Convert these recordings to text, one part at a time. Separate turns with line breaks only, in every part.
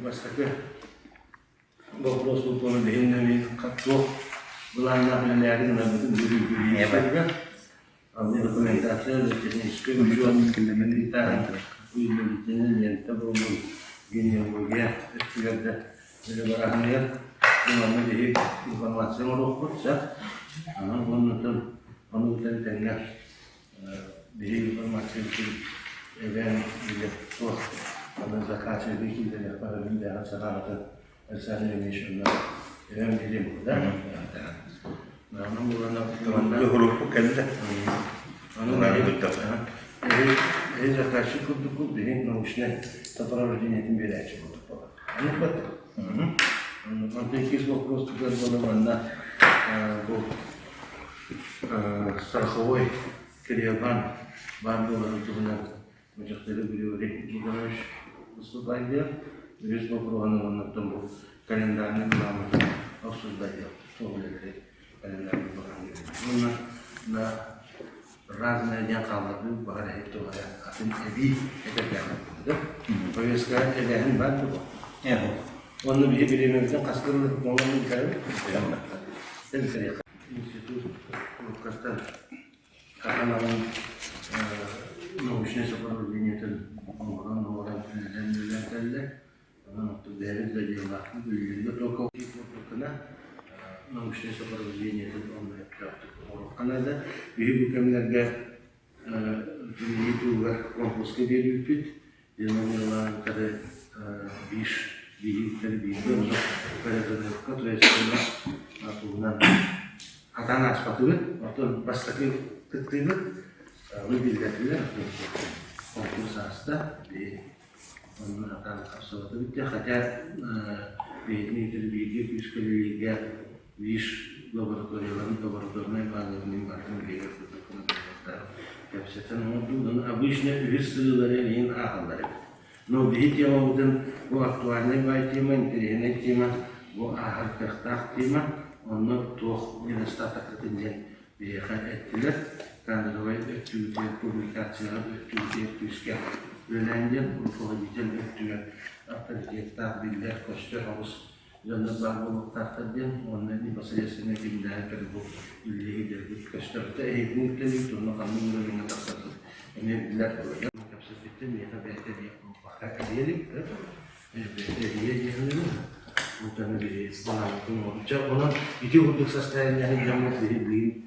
Бастакы боппуруос буолуон иһин туох былааннаах үлэлээри гынарбытын бүрүүкүүлүүргэ аны документация техническэй учуот ыытаан лента буоллун генеалогия өттүгэр да үлэ бараһыныгар манна биһи информация оҥоруохпут сөп анан уоннатан ону кытары тэҥҥэ Биһиги информациябытын эбээн билэр туох аны заказчига киирдэриэххэ сөбүн бэйэҕин санаабытын Александр Ильич онно эбээн билим да Наанан булана
Уруһурууппут кэллэ.
Аны эһи заказчик курдукпут биһиги научнай сопровождениетин биэрээччи курдук буолар. Онтон иккис вопрос тутар буола манна бу страховой криобан баар буоларын туһунан Мучахтары Григорий Николаевич выступает. Үһүс боппуруоһунан уоннаттан бу календарный былааммытын обсуждать туох үлэлэри календарный былаан уонна на разное диэн хааллардыбыт баҕар эһит туох эрэ атын эбии этэрдээх да повестка эбээһин баар дуо уонна биһи бириэмэбитин хас гынна оҥорон ыытарбыт институт уруккаттан ханаалын научнай сопровождениетын оҥорон оҥорон үлэлээн үлэлээн кэллэ. Онон оттон бэйэбит да дьыалаахпыт үлэлииргэ только курдуккуна научнай сопровождениетын онно сөптөөхтүк оҥоруохха наада. Биһи бу кэмнэргэ кинини туһугар конкурска биэрбиппит. Дьыаланыылаахтары биир биһиктэр бииргэ олох переданывка, то есть туһунан хатаан ааспатыбыт. Оттон бастакы кыттыыбыт вы биллэрдилэр, конкурс ааста, онно хатаан хапсыбатыбыт хотя биһигини бииргэ күүскэ үлэлииргэ ВИШ лабораторияларын лабораторнай бааларын барытын биэрэр кэпсэтэн оҥордубут. Обычно үһүс сырыылары эҥин ааҕаллар эбит. Но биһи темабытын бу актуальнай баай тема, интэриэһинэй тема, бу ааһар кыахтаах тема, онно туох недостатоккытын диэн биһиэхэ эттилэр. Кадровай өттүбүтүгэр, публикацияҕа өттүбүтүгэр күүскэ үлэлээн диэн руководитель өттүгэр авторитеттаах биллэр көстөр оҕус дьоннор баар буолуохтаахтар диэн уонна непосредственно кимнээҕи кэлэ бу үлэлиир көстөртө эһигини үктэлиир туһуна ханнык уровеҥҥа тахсарбыт эмиэ биллэр кэпсэппиттэн миэхэ бэйэтэ диэх буолбакка эриэлик бэйэтэ эрийэ диэхинин онтон биһи балаабытын оҥорбучча онон ити курдук состояниеһын дьоммут биһи билигин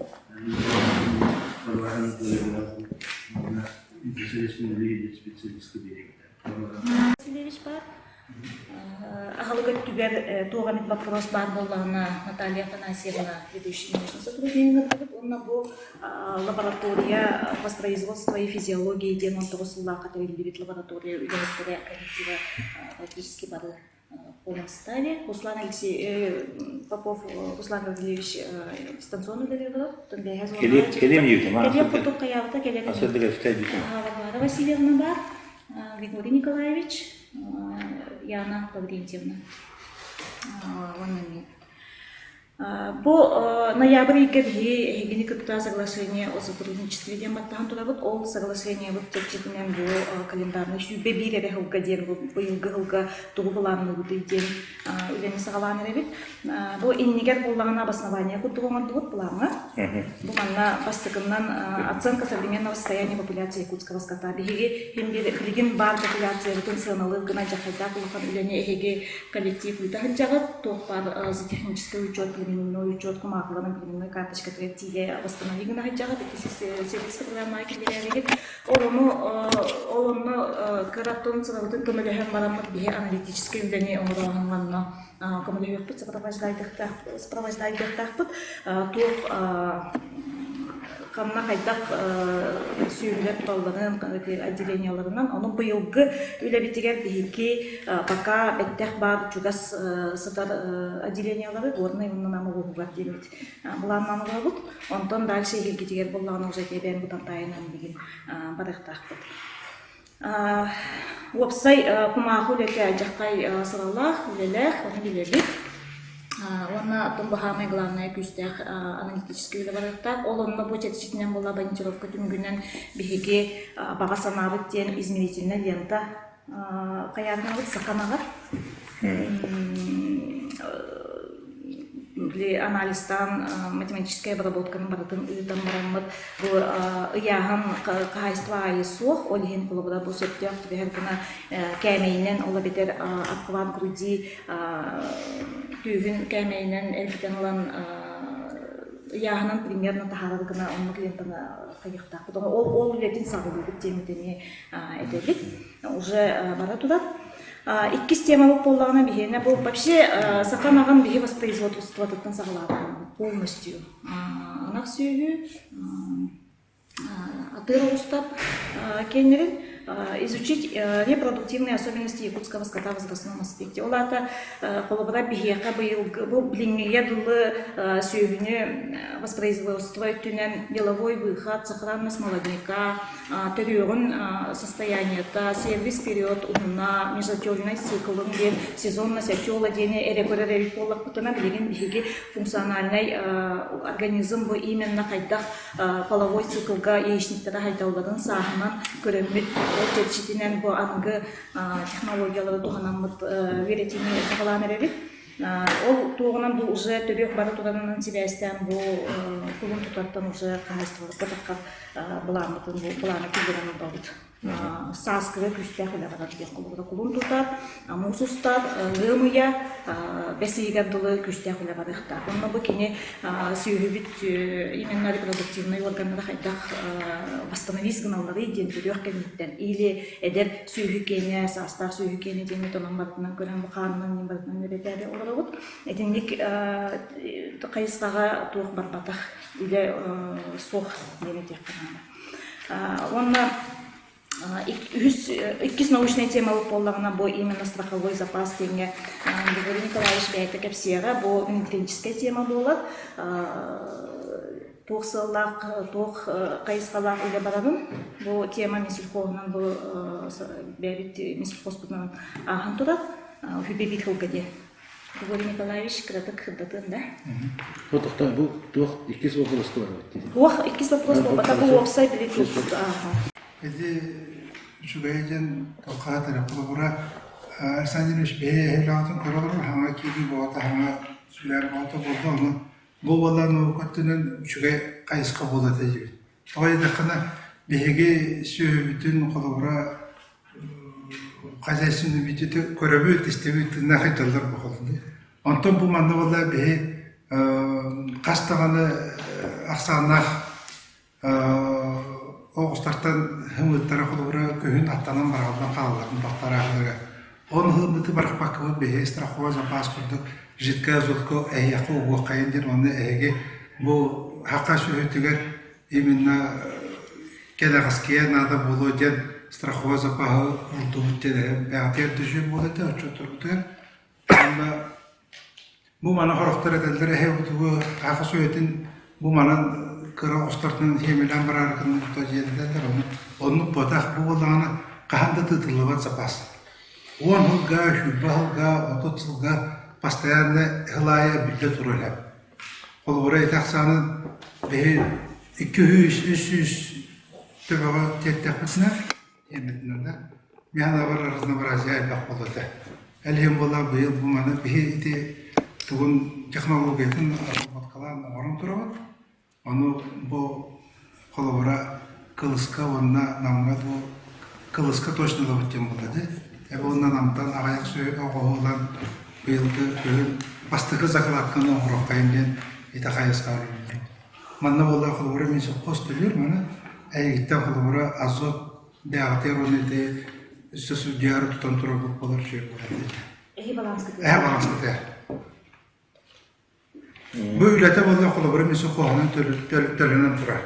непосредственно үлэлиир специалистка биэриэхтэ
Васильевич баар Аһылык өттүгэр туох эмит боппуруос баар буоллаҕына Наталья Афанасьевна ведущий научный сотруднигын ыҥырдыбыт уонна бу лаборатория воспроизводства и физиологии диэн 19 сыллаахха тэриллибит лаборатория үлэһиттэрэ коллектива практически бары в полном составе. Руслан Алексей Попов Руслан Гаврильевич дистанционно үлэлиир олорор.
Кэлиэм диэбитим.
Кэлиэм курдук хайаабыта кэлэн. Варвара Васильевна баар. Григорий Николаевич, Яна Лаврентьевна. Уонна мен. Бу ноябрь ыйга биһи эһигини кытта соглашение о сотрудничестве диэн баттаһан турабыт. Ол соглашениебыт чэрчитинэн бу календарный 101 эрэ сылга диэн бу быйылгы сылга тугу былаанныыбытый диэн үлэни саҕалаан эрэбит. Бу иннигэр буоллаҕына обоснование курдук оҥордубут плаҥҥа. Бу манна бастакыннан оценка современного состояния популяции якутского скота. Биһиги билигин баар популяциябытын сыаналыыр гына дьахайдаах улахан үлэни эһиги коллектив ыыта сылдьаҕыт. Туох баар технический учет, племенной учет, кумааҕыларын племенной карточкатыгар тиийэ восстанови гына сылдьаҕыт. Ити сервис программаҕа киллэрээбигит. Ол ону ол онно кыраттан сырабытын көмөлөһөн бараммыт биһи аналитическай үлэни оҥорооһун манна көмөлөһүөхпүт сопровождайдыахтаахпыт туох ханна хайдах сүөһүлэр туталларын отделениеларынан ону быйылгы үлэбитигэр биһиги пока бэттэх баар чугас сытар отделениелары Горнай уонна Нам улууһугар диэммит былааннаан олоробут онтон дальше эһиилгитигэр буоллаҕына уже эбээн Бытантаайынан билигин барыахтаахпыт Уопсай кумаахы үлэтэ алдьархай сыралаах, үлэлээх, ону билэбит. Уонна оттон бу саамай главное күүстээх аналитическай үлэ барыахтаах. Ол онно бу чэрчитинэн буолла абонентировка түмүгүнэн биһиги баҕа санаабыт диэн измерительная лента хайаатынабыт саха анаҕар. Били анализтаан математическай обработканы барытын ыытан бараммыт бу ыйааһын хаһаайыстыба аайы суох, ол иһин холобура бу сөптөөх түбэһэр гына кээмэйинэн ол эбэтэр обхват груди түөһүн кээмэйинэн эргитэн ылан ыйааһынан примерно таһаарар гына оннук лентаны хайыахтаахпыт. Ол ол үлэтин саҕалыыбыт диэммит эмиэ этэбит. Уже бара турар. Иккис тема буоллаҕына биһиэнэ бу вообще саха ынаҕын биһи воспроизводствотыттан саҕалаабыт полностью. Ынах сүөһү атыыр оҕустар киэннэрин изучить репродуктивные особенности якутского скота в возрастном аспекте. Ол аата холобура биһиэхэ быйылгы бу билиҥҥигэ дылы сүөһүнү воспроизводство өттүнэн деловой выход, сохранность молодняка, төрүөҕүн состояниета, сервис период уһуна, межотельный циклын диэн сезонность отела диэни эрэ көрөр эбит буоллахпытына, билигин биһиги функциональный организм бу именно хайдах половой циклга яичниктара хайдалларын сааһынан көрөммүт, ол чэрчитинэн бу аныгы технологиялары туһанаммыт үөрэтиини саҕалаан эрэбит. Ол туоҕунан бу уже төрүөх бары туранынан сибээстээн бу кулун тутартан уже хаһаайыстыбаларга таххар былааммытын бу былааны киллэрэн олоробут. Сааскыга күүстээх үлэ барар диэх холобура кулун тутар, муус устар, ыам ыйа, бэс ыйыгар дылы күүстээх үлэ барыахтаах. Онно бу кини сүөһүбүт именно репродуктивнай органнара хайдах восстановить гыналларый диэн төрүөх кэнниттэн или эдэр сүөһү киэнэ, саастаах сүөһү киэнэ диэммит онон барытынан көрөн бу хаанынан иин барытынан үөрэтээри олоробут. Итинник хайысхаҕа туох барбатах үлэ суох диэн этиэххэ наада. Уонна үһүс, иккис научнай темабыт буоллаҕына бу именно страховой запас диэҥҥэ Григорий Николаевич бэйэтэ кэпсиэҕэ бу внедренческэй тема буолар. Туох сыаллаах, туох хайысхалаах үлэ барарын бу тема Минсельхоһунан бу бэйэбит Минсельхозпутунан ааһан турар. Үһү тылга диэн Григорий Николаевич кыратык сырдатыан да?
Бу тохтоо, бу туох иккис вопрос барбыт дии.
Туох иккис вопрос буолбата, бу уопсай били туохпут ааха.
Ити үчүгэйэ диэн туохха эрэ холобура Александр Ильич бэйэ эһэлээҕитин көрө олорор хаҥа киирии буолата хаҥа сүлээр буолата буолла ону бу буолла наука өттүнэн үчүгэй хайысха буолла диибит. Тоҕо диэтэххинэ биһиги сүөһүбүтүн холобура хозяйственный бүтүтэ көрөбүт, истэбит, тыыннаах ыйдаллар буолаллар. Онтон бу манна буолла биһи хас даҕаны ахсааннаах оҕустартан хымыттара холобура күһүн аттанан бараллан хаалалларын бахтараахлара. Он хымыты барахпаккабыт биһи страховой запас курдук жидкая азотка эһиэхэ угуоххайын диэн уонна эһиги бу хака сүөһүтүгэр именно кэнэҕэскигэ наада буолуо диэн страховой запаһы уурдубут диэн бэҕэтигэр да үчүгэй буолуо этэ отчуоттарбытыгар. Уонна бу маны сорохтор этэллэр эһэ бутугу аахас үйэтин бу манан кыра оҕустартан сиэмэлээн бараары гынныбыта диэн этэллэр. Ону оннук буотах бу буоллаҕына хаһан да тыытыллыбат запас. Уон сылга, 20 сылга, 30 сылга постоянно сыл аайы биллэ турар этэ. Холобура, ити ахсаанын биһи 200, 300 төбөҕө тиэртэхпитинэ, тиэрмитинэ да, мин санаабар разнообразие элбэх буолуо этэ. Ол иһин буоллар быйыл бу маны биһи ити тугун технологиятын разработкалаан оҥорон турабыт. Ону бу холобура Кылыска уонна Намҥа дуу Кылыска точно ылабыт диэн буолла дии. Эбэ уонна Намтан аҕыйах сүөһү оҕоһуулаан быйылгы күһүн бастакы закладканы оҥоруоххайын диэн ити хайысхаҕа үлэлиибит. Манна буолла холобура мин сопхуос төлүүр маны эйигиттэн холобура азот бэйэҕитигэр уонна ити өссө судьуйаары тутан турарбыт буолар үчүгэй буолар диэтэ.
Эһи баланскытыгар.
Эһи баланскытыгар. Бу үлэтэ буолла холобура мин сопхуоһунан төлөнөн турар.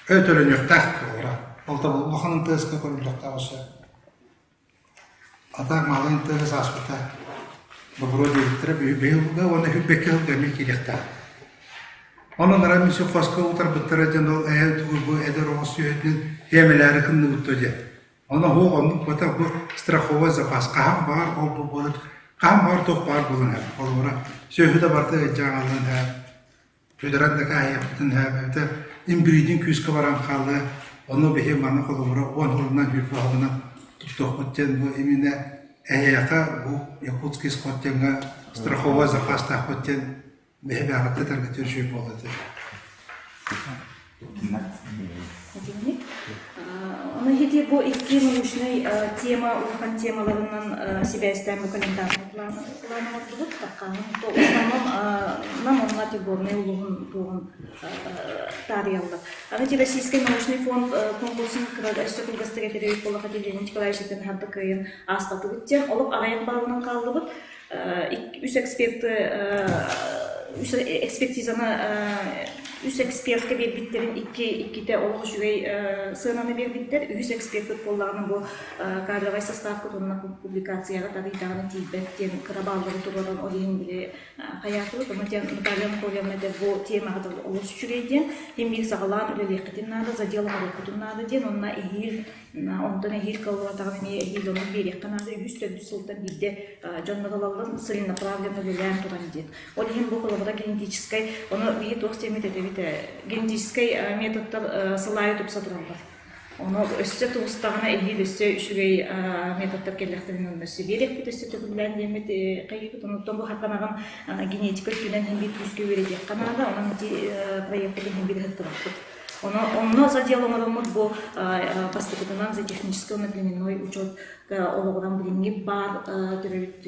Ө төлөнүөхтээх холобура. Ол да улахан МТС-ка көрүллүөхтээх өссө. Ата маалай МТС ааспыта. Добро диэбиттэрэ быйылга уонна сүүрбэккэ сылга эмиэ киириэхтээх. Онон ара мин сопхуоска утарбыттара диэн ол эһэ тугу бу эдэр оҕус сүөһүтүнэн иэмэлээри кынныбыт дуо диэн. Ону оһуох оннук буолбатах, бу страховой запас хаһан баҕар ол-бу буолар, хаһан баҕар туох баар буолан иһэр. Холобура, сүөһү да барыта ыалдьаҕаллан иһэр, Федоран да кааһыйахпытын иһэр, эбэтэр инбридинг күүскэ баран хаалыа, ону биһи маны холобура 10 сылынан, 20 сылынан туттуохпут диэн бу именно Эһиэхэ бу Якутский исход диэҥҥэ страховой запастаахпыт диэн биһи бэҕэттэ этэргитин үчүгэй буолла этэ.
Итинник. Ону ити бу икки научнай тема улахан темаларынан сибээстээн бу комментарий план оҥордубут. Таккаһын то в основном нам онно Горнай улууһун туоҕун таарыйаллар. Аны ити Российский научный фонд конкурсун өссө кылгастык этэрбит буоллаха Леонид Николаевич этэн аһарда кыайан ааспатыбыт диэн олох аҕыйах баллынан хааллыбыт. Үс эксперты үс экспертизаны үс экспертка биэрбиттэрин икки иккитэ олох үчүгэй сыананы биэрбиттэр. Үһүс эксперпит буоллаҕына бу кадровай составка уонна публикацияҕа тарыйдаҕына тиийбэт диэн кыра бааллары туруоран ол иһин били хайаатыбыт. Ону диэн Наталья Анатольевна этэр бу темаҕа олус үчүгэй диэн ким биир саҕалаан үлэлиэххитин наада, задел оҥоруоххутун наада диэн уонна эһиил Онтон эһиил кыллаатаҕына эмиэ эһиил оннук биэриэххэ наада үһүс төрдүс сылтан биирдэ дьоннор ылаллар целенаправленно үлэлээн туран диэн. Ол иһин бу холобура генетическай, ону биһи туох диэммит этэбит генетическай методтар сылаайы тупса тураллар. Ону өссө тубустаҕына эһиил өссө үчүгэй методтар кэллэхтэринэ онно өссө биэриэхпит өссө төгүллээн диэммит хайыыбыт. Онуттан бу хатанаҕын генетика өттүнэн иһин биир күүскэ үөрэтиэххэ наада. Онон ити проекпытын иһин биир ыһыктыбаппыт. Онно задел оҥороммут бу бастакытынан за технический уонна племенной учет олоҕуран билиҥҥи баар төрөбүт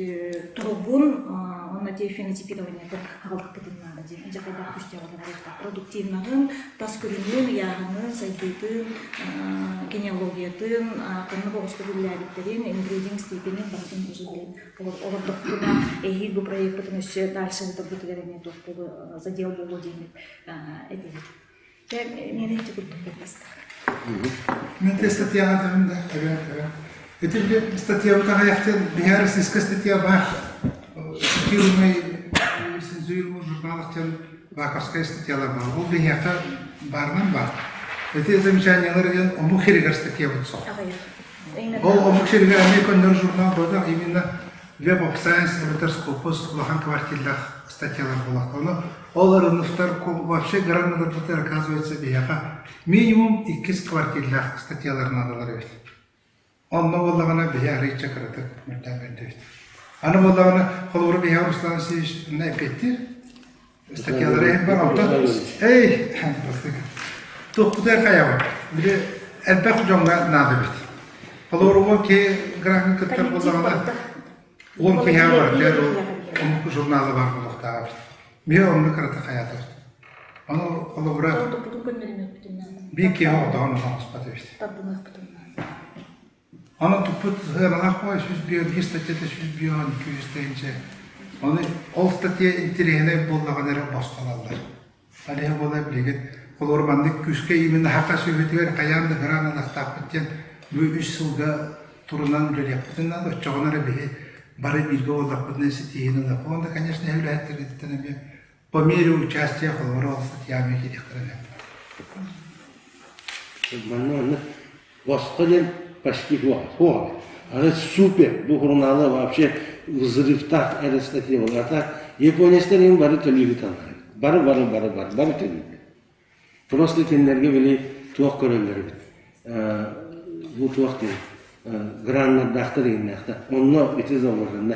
туругун уонна те фенотипированиетын аҕалыахпытын наада диэн дьахайдаах күүстээх олоҕуруохтаах продуктивнаһын, тас көрүҥүн, ыйааһынын, сайдыытын, генеалогиятын, ханнык оҕустук үлэлээбиттэрин, инбридинг степенин барытын уже билэн олордохпутуна эһиил бу проекпытын өссө дальше ыытарбытыгар эмиэ туох задел буолуо диэммит этибит.
Мен те статьяға дәмін да, эбэн, эбэн. Ити били статьябыт аҕыйахтан биһи российская статья баар. Цитируемый рецензируемый журналах диэн баковская статьялар баар. Ол биһиэхэ баарынан баар. Ити замечаниялар диэн омук сиригэр статьябыт суох. Ол омук сиригэр эмиэ көннөрү журнал буолбатах, именно Web of Science эбэтэр Scopus улахан квартиллаах статьялар буолар. Ону ол ырыныктар вообще граннарбытыгар оказывается биһиэхэ минимум иккис квартиллаах статьялар наадалар эбит. Онно буоллаҕына биһи арыычча кыратык мөлтөөн көрдөбүт. Аны буоллаҕына холобура биһиэхэ Руслан Васильевич онно эппиэттиир. Статьялары иһин бар онтон эй туохпутугар хайабыт били элбэх дьоҥҥо наада эбит. Холобура уон киһи граҥҥа кыттар буоллаҕына уон киһиэхэ барытыгар омук журнала баар буолуохтаах эбит. Биһи онно кырата хайаатыбыт. Ону холобура биир киһи оҕотоҕун оҥоспот эбит. Аны туппут сыаналаах баҕайы 105 биир статьята 152 тыһыынча. Ону ол статья интэриэһинэй буоллаҕына эрэ босхололлор. Алиһа буолар билигин холобур маннык күүскэ именно саха сүөһүтүгэр хайаан да гран ылыахтаахпыт диэн бу үс сылга турунан үлэлиэхпитин наада. Оччоҕуна эрэ биһи бары бииргэ буоллахпытына ситиһиини ылыахпыт. Уонна, конечно, үлэһиттэргититтэн эмиэ по мере участия холобура ол статьяны киириэхтэрин сөп.
Манна манна Босхо диэн почти суох. Суох. Аны супер бу журналы вообще взрывтаах эрэ статья буолар. А так японецтар им бары төлүүбүт аллар. Бары бары бары бары бары төлүүбүт. Просто кинилэргэ били туох көрөллөр эбит. Бу туох диэн граннардаахтар иҥнээхтэр. Онно ити заложено.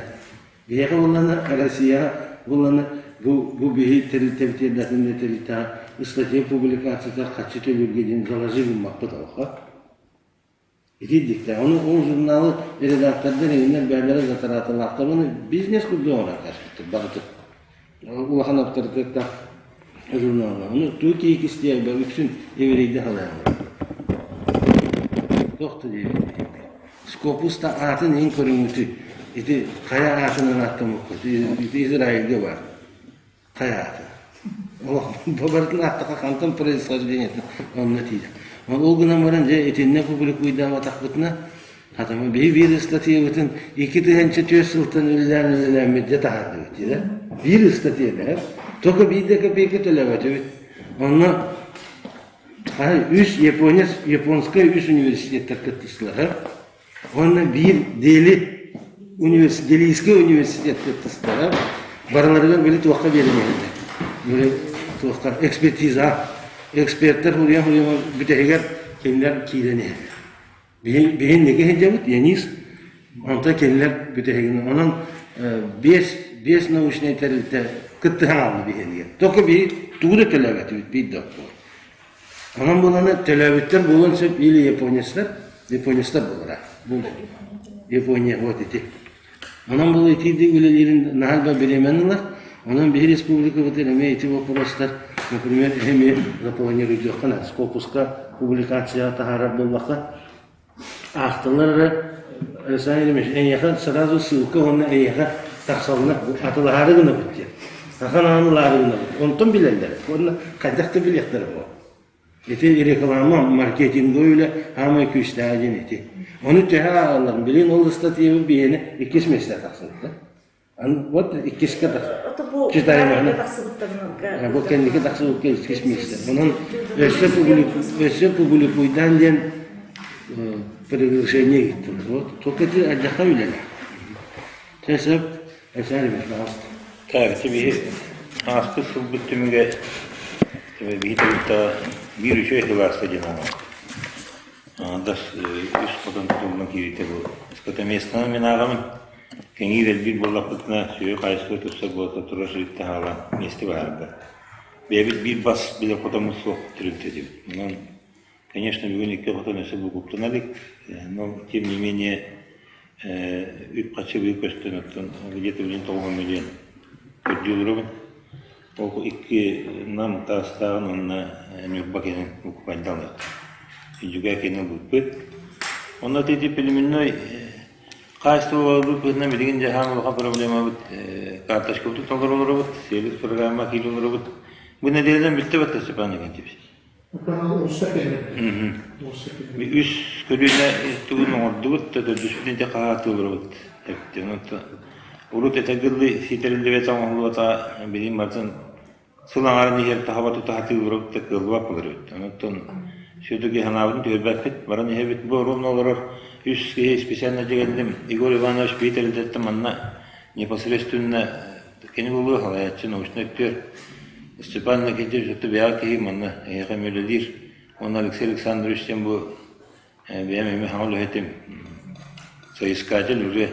Биһиэхэ буоллаҕына Россияҕа буоллаҕына бу бу биһи тэрилтэбит тиэрдэтин да тэрилтэҕэ ыстатыйа публикацията харчы төлүүргэ диэн заложи гыммаппыт олоххо. Итирдиктэ. Ону ол журналы редактордар иҥиннэр бэйэлэрэ затарааталаахтар. Ону бизнес курдук оҥорон кээспиттэр барыты. Улахан авторитеттаах журналга. Ону туу киһи кистиэр үксүн еврейдэ халайаллар. Туох да диэбит. Скопус да аатын иһин көрүҥҥүтүй? Ити хайа аатынан ааттаммыккыт? Ити Израильга баар. Хайа аата? Олох барытын ааттаха хантан происхождениетын онно тиийэр. Ол гынан баран дьэ итиннэ публикуйдаабатахпытына хатама биһи биир ыстатыйабытын 2004 сылтан үлэлээн үлэлээммит дьэ таһаардыбыт дии да? Биир ыстатыйа да только биир да копейка төлөөбөтүбүт. Онно Үс японец, японскай үс университеттар кыттыстылар. Уонна биир Дели университет, Делийскэй университет кыттыстылар. Барыларыгар били туохха биэрэн Били туохха экспертиза. Эксперттэр хуруйан-хуруйан бүтэһигэр кинилэр киирэн иһэллэр. Биһинники сылдьабыт, Янис. Онтон кинилэр бүтэһигин онон биэс научнай тэрилтэ кыттыһан аалла биһиэнигэр. Только биһи тугу да төлөөбөтүбүт биир да буолар. Онон буоланы төлөөбүттэр буолуон сөп или японецтар, японецтар буолара. Япония вот ити. Онон бұл итиди үлэлиирин наһаа да бириэмэни ылар. Онон биһи республикабытын эмиэ ити вопростар, например, эмиэ запланируйдуохха Скопуска публикация таһаарар буоллахха, Аахтылар эрэ, Александр Ильич, эйиэхэ сразу ссылка уонна эйиэхэ тахсаллар, атылаһаары гынабыт диэн. Ахан аан ылаары гынабыт. Онтон билэллэр. Уонна хайдах да билиэхтэрэ буо. Ити реклама, маркетинговый үлэ аамай күүстээҕэ диэн ити. Ону төһө ааҕалларын, билигин ол ыстатыйабыт биһиэнэ иккис миэстэ тахсыбыт. Вот иккискэ читаеманы бу кэнники тахсыбыкка иккис миэстэ. Онон өссө өссө публикуйдаан диэн приглашение ыыттылар. Вот только ити ардахха үлэлээ. Чэ сөп, Александр Ильич, пожалуйста.
Так, биһи ааспыт сылбыт түмүгэ биһи тэрилтэҕэ биир үчүгэй кылааска диэн оҥордум. Аҥардас үс хотон тутуллан киирбитэ бу. Скотоместнаны мин ааҕабын. Кэҥиир элбиир буоллахпытына, сүөһү хаһаайыстыба тупсар буолта турар сиртэн хаалан миэстэ баһаарда. Бэйэбит биир бас билэр хотоммут суох тэрилтэ этибит. Онон, конечно, бүгүн икки хотон өссө букуптана илик, но тем не менее үп-харчы быйыл көстөн, оттон где-то билигин 90 миллион көрдүү олоробун. Ол икки Нам Таастааҕын уонна Ньурба кэнин буквально Дьүгээ кэнин ылбыппыт. Онно ити племенной хаачыстыбаларбыт быһыытынан билигин дьаһаан улахан проблемабыт карточкабытын толоро олоробут, сервис программа киирэ олоробут. Бу нэдиэлэнэн бүттэ батта Степан Никитич. Үс көлүөнэ тугун оҥордубут да төрдүспүтүн ити хаһаатыы олоробут эбит. Онон урут этэргэлии ситэриллибэтэ оҥоһуллубата билигин барытын сыл аҥарын иһэр таһаба тута сатыы олоробут да кыаллыбат буолар эбит. Онон все-таки санаабытын түһэрбэппит, баран иһэбит. Бу ровно олорор үс киһи специально дьигэллим. Егор Иванович биир тэрилтэттэн манна непосредственно Кини буолуо салайааччы научнай өттүгэр Степан Никитич өттө бэйэҕэ киһи манна эһиэхэ эмиэ үлэлиир. Уонна Алексей Александрович диэн бу бэйэм эмиэ саҥа үлэһитим соискатель уже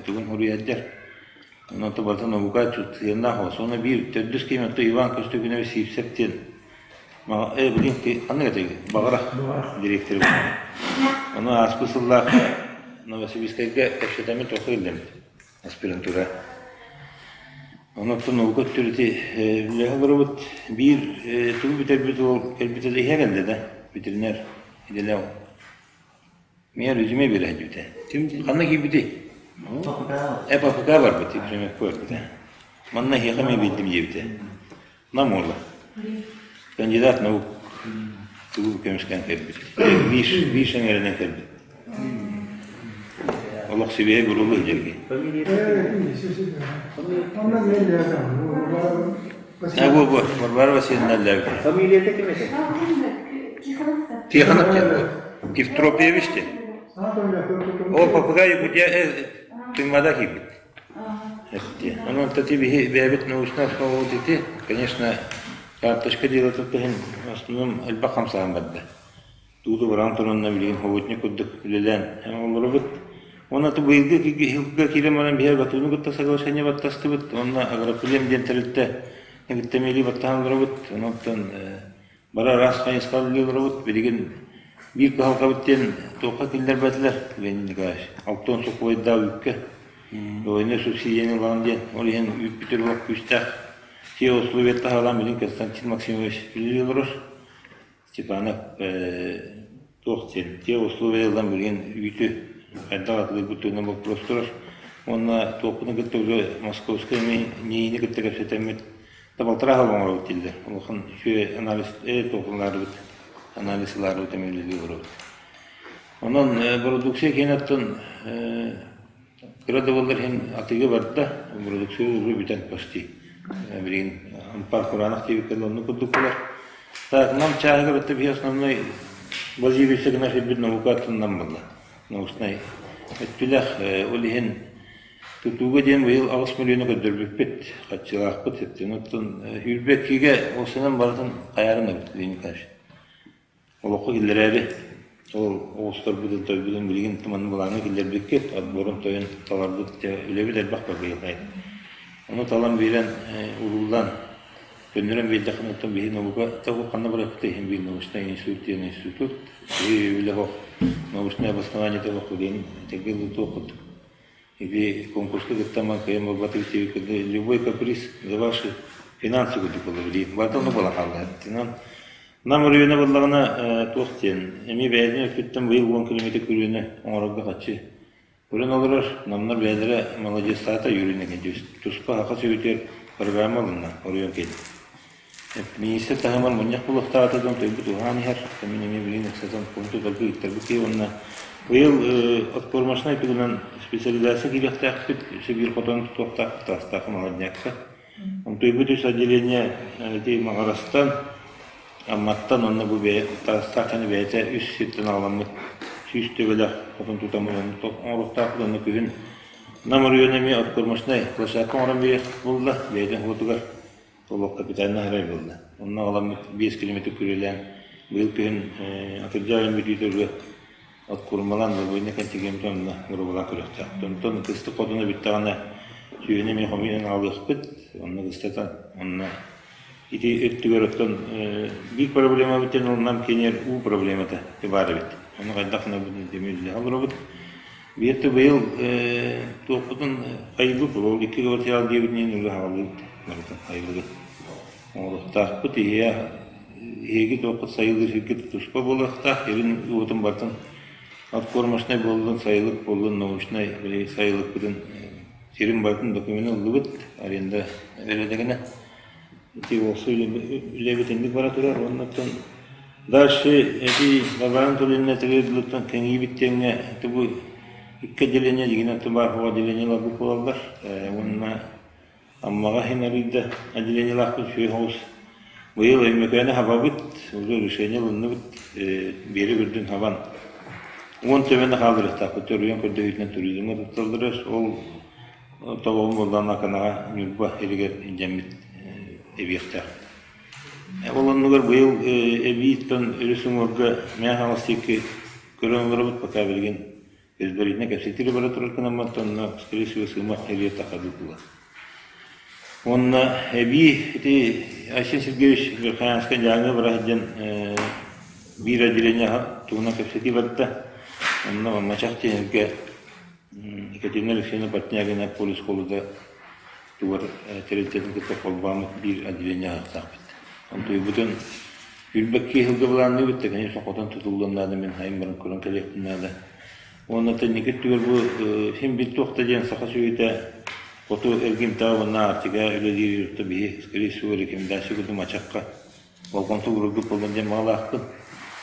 тугун суруйар Онон барыта наука сыһыаннаах Уонна биир төрдүс киһим өттө Иван Көстөкүнэбич Сивцев диэн билин ханнык этэй Баҕара директор Ону ааспыт сыллаахха Новосибирскайга кэпсэтэммит туохха киллэммит аспирантура. Онон наука өттүрүти үлэһэ олоробут. Биир тугу бүтэрбит уол кэлбитэ да иһэ кэллэ да ветеринар идэлээх. Миэ резюме биэрэ сылдьыбыта. Ханна киирбитий? ЭППК барбыт, ПМФ барбыта. Манна эһиэхэ эмиэ биэрдим диэбитэ. Нам уола. Кандидат наук тугу көмүскээн кэлбит. Биир биир сэҥээринэн кэлбит. Олох сибиэһэй буруолу сылдьаргын. А бу бу Варвара Васильевна Лявина.
Фамилията ким этэ?
Тихонов диэн Евтропьевич диэн. Ол попугай Якутия Тыҥмада киирбит. Онон ити биһи бэйэбит научнай основабыт ити, конечно, карточка делата иһин в основном элбэх хамсааһын барда. Тууту баран туранна билигин хобутник курдук үлэлээн олоробут. Уонна быйылгы сылга киирэн баран биһи Батуну кытта соглашение баттастыбыт. Уонна Агроплем диэн тэрилтэ кытта эмиэ баттаһан олоробут. Онон Бары араас хайысхалыы үлэлии олоробут. Билигин биир кыһалҕабыт диэн туохха киллэрбэтилэр, Леонид Николаевич. Алтан сухуойдаах үүккэ двойной субсидияны ылаҕын диэн, ол иһин үүппүт олох күүстээх. Те условия таһаалаан билигин Константин Максимович үлэлии олорор. Степанов туох диэн, те условия ылан билигин үүтү хайдах атылыырбыт туһунан боппуруос турар. Уонна туохпутун кытта уже Московскай НИИни кытта кэпсэтэммит Балтараа сыл оҥоробут дииллэр. Улахан үчүгэй анализ толкуйдаарбыт, анализ ылаарбыт эмиэ үлэлии олоробут. Онон бородууксуйа киэнэттэн кыра да буоллар иһин атыыга барда, бородууксуйа уже бүтэн почти. Билигин ампаар кураанах диэбиккэ оннук курдук буолар. Так, нам чааһыгар өттө биһи основной базируется гына сирбит наука аттынан буолла. Научнай өттүлэх ол иһин Тутууга диэн быйыл 8 мөлүйүөнү көрдөрбүппүт, харчылаахпыт. Оттон 22-гэ уопсайынан барытын хайаарын эбит Леонид Николаевич. Олоххо киллэрээри. Ол оҕустарбытын, тойбутун билигин манна былааҥҥа киллэрбиккит, отборун тойун таларбыт үлэбит элбэх быйыл. Ону талан биэрэн, урууллаан, көннөрөн биэрдэххинэ, оттон биһи наука того ханна барыахпытый иһин биир научнай институт диэн институт, биһи үлэ оһох, научное обоснование того диэн этэргэ дылы туох курдук. Ити конкурска кыттамман кыайан буолбатыгыт диэбиккэ любой каприз за ваши финансы курдук буолла билигин. Барыта оннук буолан хаалла. Нам оройуона буоллаҕына туох диэн, эмиэ бэйэтин өттүттэн быйыл 10 километр күрүөнү оҥорорго хаччы көрөн олорор. Намнар бэйэлэрэ маладьыастаата юрина туспа саха сүөһүтүгэр программа ылынна оройуон киһи. Миниистир таһымар мунньах буолуохтаата дьон тойбут уһаан иһэр. Мин эмиэ билигин ыксатан курдук ыыттарбыт киһи уонна быйыл откормочнай тугунан специализация киириэхтээхпит, өссө биир хотон тутуохтаахпыт Таастаах Молоднякка. Онтуйбут үс отделение ити Маҕарастан, Амматтан уонна бу бэйэ Таастаах кэннэ бэйэтэ үс сиртэн аҕаламмыт 100 төбөлөөх хотон тутаммыт оҥоруохтаахпыт уонна күһүн Нам оройуона эмиэ откормочнай площадка оҥорон биэриэх буолла бэйэтин уотугар олох капитальнай арай буолла. Онно аҕаламмыт 5 километр күрүөлээн быйыл күһүн атырдьах ыйын бүтүүтэ от курмалаан добуйна кэнтигиэмтэ онно боруобалаан көрүөхтээх. Онтон кыстык хотуна бүттэҕинэ сүөһүнү эмиэ хомуйан аҕалыахпыт, онно кыстатан онно ити өттүгэр оттон биир проблемабыт диэн ол Нам киинигэр уу проблемата баар эбит. Ону хайдах гынабытын ити олоробут. Биир да быйыл туохпутун хайылбыт ол икки квартал диэбитинэн үлэ хаалбыт барытын хайылыгын оҥоруохтаахпыт иһиэ эһиги туоххут сайылыыр сиргит туспа буолуохтаах илин уотун барытын откормочнай буоллун сайылык буоллун научнай били сайылыкпытын сирин барытын докумена ыллыбыт аренда бэрээдэгинэ ити уопсай үлэбит инник бара турар уонна оттон дальше эти Варвара Анатольевна тылыттан кэҥиибит диэҥҥэ ити бу икки отделение дьигинэн баар отделениелар буолаллар уонна Аммаҕа иһин арыйда отделениелаахпыт үчүгэй соҕус. Быйыл Өймөкөөнү хабабыт, уже решение ылынныбыт, биэрик үрдүн хабан. 10 төбөнү хаалларыахтаахпыт, төрүйэн көрдөһүүтүнэн туризмҥа тутталлар. Ол тобоҕун буоллаҕына Аканаҕа Ньурба илигэр илдьэммит эбиэхтээх. Ол оннугар быйыл эбииттэн өрүс уҥуорга Мэҥэ Хаҥалас диэки көрөн олоробут, пока билигин Предварительно кэпсэтири бара турар гынаммат онно, скорее всего, сыымах эбии тахабы була. Уонна эбии ити Айсен Сергеевич Верхоянскай дьааҥы бара сылдьан биир отделение туһунан кэпсэтии барда. Онно Мачах диэнэргэ Екатерина Алексеевна Портнягина полис школада тугар тэрилтэтин кытта холбооммут биир отделение аһахтаахпыт. Онтуйбутун Үрбэккии сылга былаанныыбыт да, конечно, хотон тутуллуон наада, мин хайын баран көрөн кэлиэхпин наада. Уонна тэнники өттүгэр бу син бил туох да диэн саха сүөһүтэ хоту эргимтэҕэ уонна Арктика үлэлиир юрта биһи, скорее всего, рекомендация курдук мачахха болҕомто уураргыт буоллун диэн баҕалаахпын.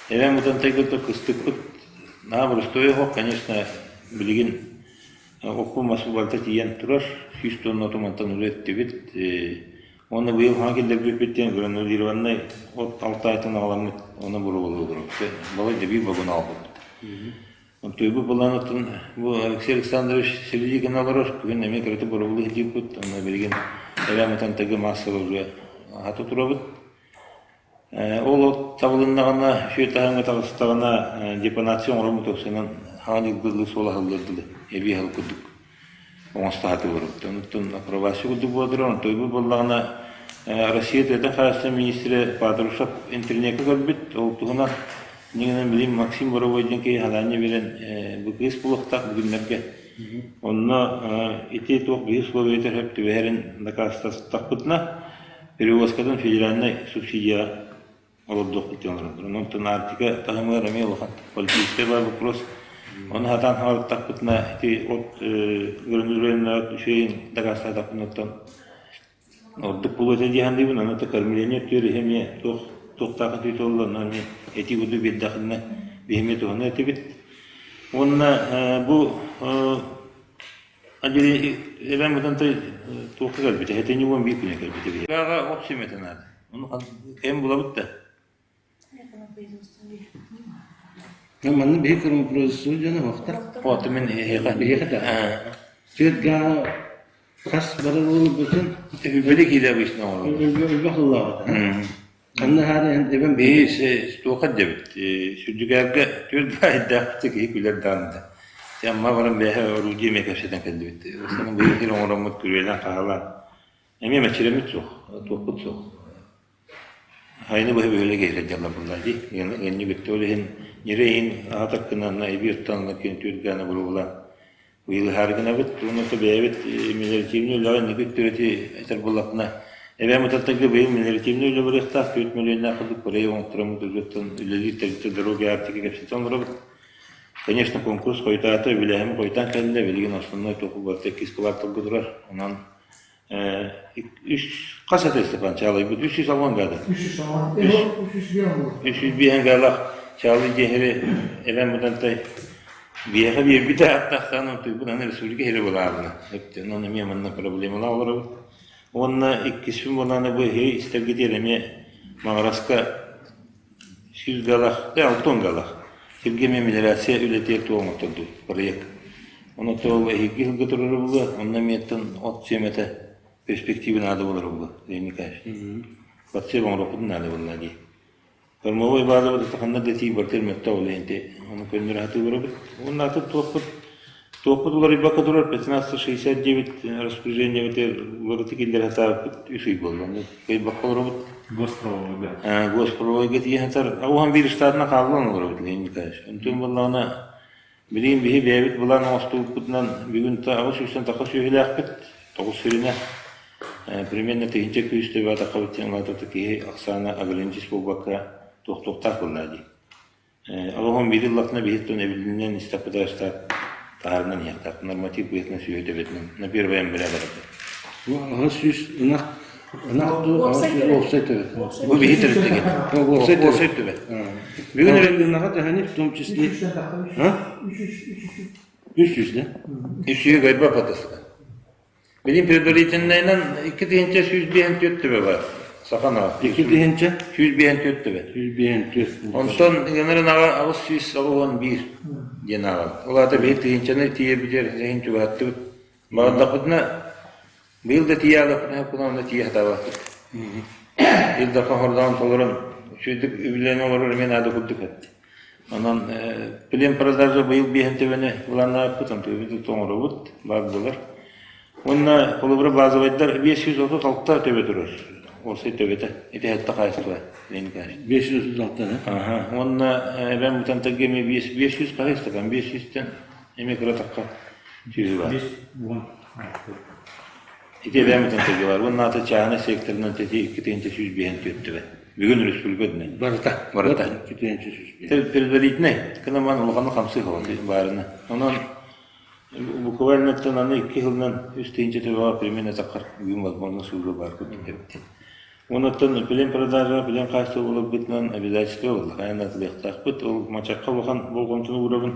Эбэм Бытантайга кыстыкпыт наһаа боростуой оһох, конечно, билигин оппун мас барыта тиийэн турар, 100 тонна тумантан үлэ эттибит. Уонна быйыл хаҥа киллэрбиппит диэн гранулированнай от Алтайтан аҕаламмыт ону боруобалыыллар. Балай да биир вагон аҕалбыппыт. Онтуйбут былаанытын бу Алексей Александрович силии гына олорор. Бүгүн эмиэ кыратык боруобалыы сылдьыбыппыт. Онно билигин эбээм Атантайга маассабай уже аһата турабыт. Ол от табылыннаҕына, үчүгэй таһымҥа таҕыстаҕына депонация оҥороммут уопсайынан хаҥа дьылгылыы суол аһыллыар дылы эбии аһыл курдук оҥосто сатыыллар. Онтон апробация курдук буолар, онтуйбут буоллаҕына Россия тыатын хаһаайыстыбатын миниистирэ Патрушев интернеккэ көрбүт, ол туһунан иннинэн билим Максим Боровой диэн киһи хадаанньа биэрэн бу кыыс буолуохтаах бүгүннэргэ. Онно ити туох биһи условиятыгар сөп түбэһэрин дакаастастахпытына перевозкатын федеральнай субсидияҕа олордуохпут диэн олороллор. Онон Арктика таһымыгар эмиэ улахан политическай баар вопрос. Ону сатаан хаалыттахпытына ити от гранулированный үчүгэйин дакаастаатахпына оттон ордук буолуо этэ дии саныыбын. Аны кормление өттүгэр иһэ эмиэ туох туохтаах этии туолла, онно эмиэ этии курдук биэрдэхинэ биһи эмиэ туһана этибит. Уонна бу Эбэм Бытантай туохха кэлбитэ, сэтинньи 11 күнэ кэлбитэ биһиэхэ. Ааҕа от сүмэтэ наада. Ону кэм булабыт да.
Манна биһи кормопроизводство дьоно суохтар.
Оту мин эһиэхэ.
Биһиэхэ да. Түөрт гаа хас барар буолбутун
Үбүлэ киилэ обычно оҥороллор.
Өлбөх ыллаабыта. Ханна хаары эбэм
Биһи туохха диэбит Сүрдьүгээргэ түөрт баайдаах киһи күлэр даҕаны да. Амма баран бэйэһэ орудие эмиэ кэпсэтэн кэллибит. Основном быйыл сир оҥороммут күрүөлээн хаалаан эмиэ мэччиреммит суох, туохпут суох. Айыны быһа бөһүөлэк иһирэ дьалла булла дии. Ыанньык ол иһин ньирэй иһин аһатар гына эбии оттон күн түүргээнэ буруолаан быйыл ыһаары гынабыт. Уонна бэйэбит мелиоративнай үлэҕэ инники өттүгэр этэр буоллахпына, эбээм Ытартарга быйыл мелиоративнай үлэ барыахтаах 4 миллионнаах курдук проект оҥоттороммут үлэттэн үлэлиир тэрилтэ дороги Арктика кэпсэтэн олоробут. Конечно, конкурс хойутаата, үбүлээһин хойутаан кэллэ, билигин основной туоху барыта иккис кварталга турар. Онон үс хас этэ Степан Чаалайбыт 360 гада.
360.
305 галах Чаалый диэһэри эбэм бутантай биэхэ биэрбитэ аттахтаан онтуйбут аны республика иһири былаабына. Онон эмиэ манна проблемалаах олоробут. Уонна иккиспин буолааны бу иһи истэргитиэр эмиэ Маҥараска 100 галах, 60 галах сиргэ эмиэ мелиорация үлэтигэр туох оҥоттордубут проект. Онон ол эһиги сылга турара буолуо, онно эмиэттэн от сиэмэтэ перспективы наада буолара буолуо, Леонид Николаевич. Подсев оҥоруохпутун наада буолла дии. Кормовой базабыт ханна да тиий барытын мөттө ол иһин ону көннөрө сатыы барабыт. Уонна атын туохпут туохпут уларыйбакка турар 1569 распоряжениебытыгар уларыты киллэрэ сатаабыппыт үс ый буолла. Ону кыайбакка олоробут.
Госпровойга.
Госпровойга тиийэн сатар. Уһан биир штатына хааллан олоробут Леонид Николаевич. Онтон буоллаҕына Билигин биһи бэйэбит былаан оҥостубуппутунан бүгүн 800 тахса сүөһүлээхпит, тоҕус сүрүнэ. Примерно тыһыынча күүс төбөөтөххө диэн улаатата киһи ахсаана ограничить буолбакка туохтуохтаах буоллаа дии. Олоһун биир ыллахтына биһиттэн эбилинэн истэппитэ штат таһаарынан иһиэхтээх. Норматив быһыытынан сүөһү төбөтүнэн на первое января барыта.
Бу 800 ынах Ынах дуу, уопсай төбө.
Бу биһи төрүттэгин. Уопсай төбө.
Бүгүн ынаҕа төһөнү, в том числе... 300 да?
Үсүһү гайба патасыта. Билин предварительнайынан 2154 төбө бар. Саха ынаҕа.
2
154 төбө.
154.
Онтон ыанар ынаҕа 881 диэн ааҕабыт. Ол аата биһи тыһыынчаны тиийэ бүтэр иһин чугаһаттыбыт. Баҕардахпытына Быйыл да тиийэ аалыахпытын онно тиийэ сатаабаппыт. Ил Дархан хордоон толорон, үчүгэйдик үбүлээн олорор эмиэ наада курдук эттэ. Онон плен продажа быйыл биэһин төбөнү былааннаабыппыт, онтубут оҥоробут, баар буолар. Уонна холобура базовайдар 536 төбө турар. Уопсай төбөтө. Ити сэттэ хаһайыстыба, Леонид Николаевич.
536
Аха. Уонна эбэм Бутантарга эмиэ 500 хаһайыстыба, 500-тэн эмиэ кыра тахха сүөһү баар.
5
Ити эбээм ытан Уонна аты чааһынай секторынан тэти 2154 төбө. Бүгүн республика үрдүнэн.
Барыта.
Барыта.
2105.
Предварительнай. Кынаман улаханнык хамсыы хабат баарына. Онон буквально аны икки сылынан үс тыһыынча төбөҕө примерно таххар бүгүн возможно сууга баар курдук эбит. Онуттан плен продажа, плен хаачыстыба буоларбытынан обязательство буолла. Хайаан да атылыахтаахпыт. Ол мачахха улахан болҕомтону уурабын.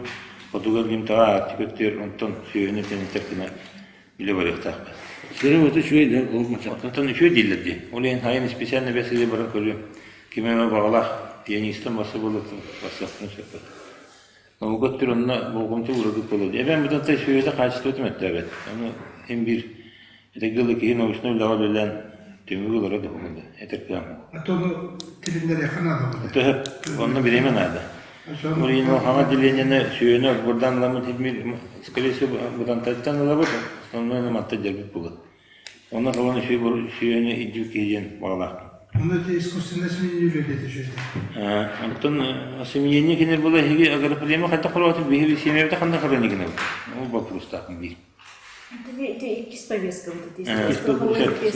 Хотугу эргимтэҕэ Арктика өттүгэр онтон сүөһүнү тэнитэр гына үлэ барыахтаахпыт.
Сирэ уота үчүгэй да ол мачахха.
Оттон үчүгэй дииллэр дии. Ол иһин хайан специально бэс сири баран көрүөм. Ким эмэ баҕалаах пианистан барса буолуохтун барсыахтын сөп. Наука өттүгэр онно болҕомто уураргыт буолуо дии. Эбэм быдан сүөһүтэ хаачыстыбата мөлтөөбөт. Ону син биир этэргэ дылы киһи научнай үлэҕэ үлэлээн түмүгү ылара туһунан да этэр кыам.
Отону тилиннэриэххэ наада буолуо.
Төһө онно бириэмэ наада. Мурин хаҥа отделениены сүөһүнү отбордаан ыламмыт скорее всего бытантайтан ылабыт, основной мантан дьарбыт буолуо. Онно талан сүөһүнү илдьибит киһи диэн баҕалаахпын.
Ону ити искусственное осеменение үлэлиэтэ үчүгэй.
Онтон осеменение кинилэр була эһиги агроплема хайдах холоотун биһиги сиэмэбитэ ханна хранить гынабыт? Ол боппуруостаахпын биир.
Ити иккис повестка вот ити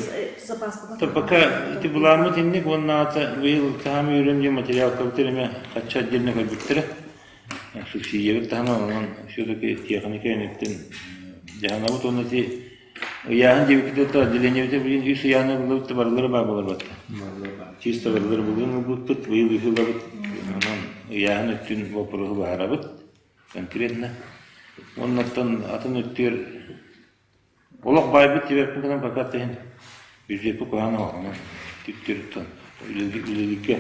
запаска.
Пока ити былааммыт инник уонна аата быйыл таһам үүрэн диэн материалкабыт эмэ хачча отдельно көрбүттэрэ. Субсидиябыт таһынан онон все-таки техника инниттэн дьаһанабыт уонна ити Ыйааһын диэбиккит да отделениебитэ билигин үс ыйааһыны ыллыбыт да барылара баар буолар батта. Чисто барылары былырыын ылбыппыт, быйыл үһү ылабыт. Онон ыйааһын өттүн боппуруоһу быһаарабыт конкретно. Уоннаттан атын өттүгэр олох баайбыт диэбэппин гынан пока иһин бюджеппит куһаҕан оһоҕунан түптүрүттэн үлэлииргэ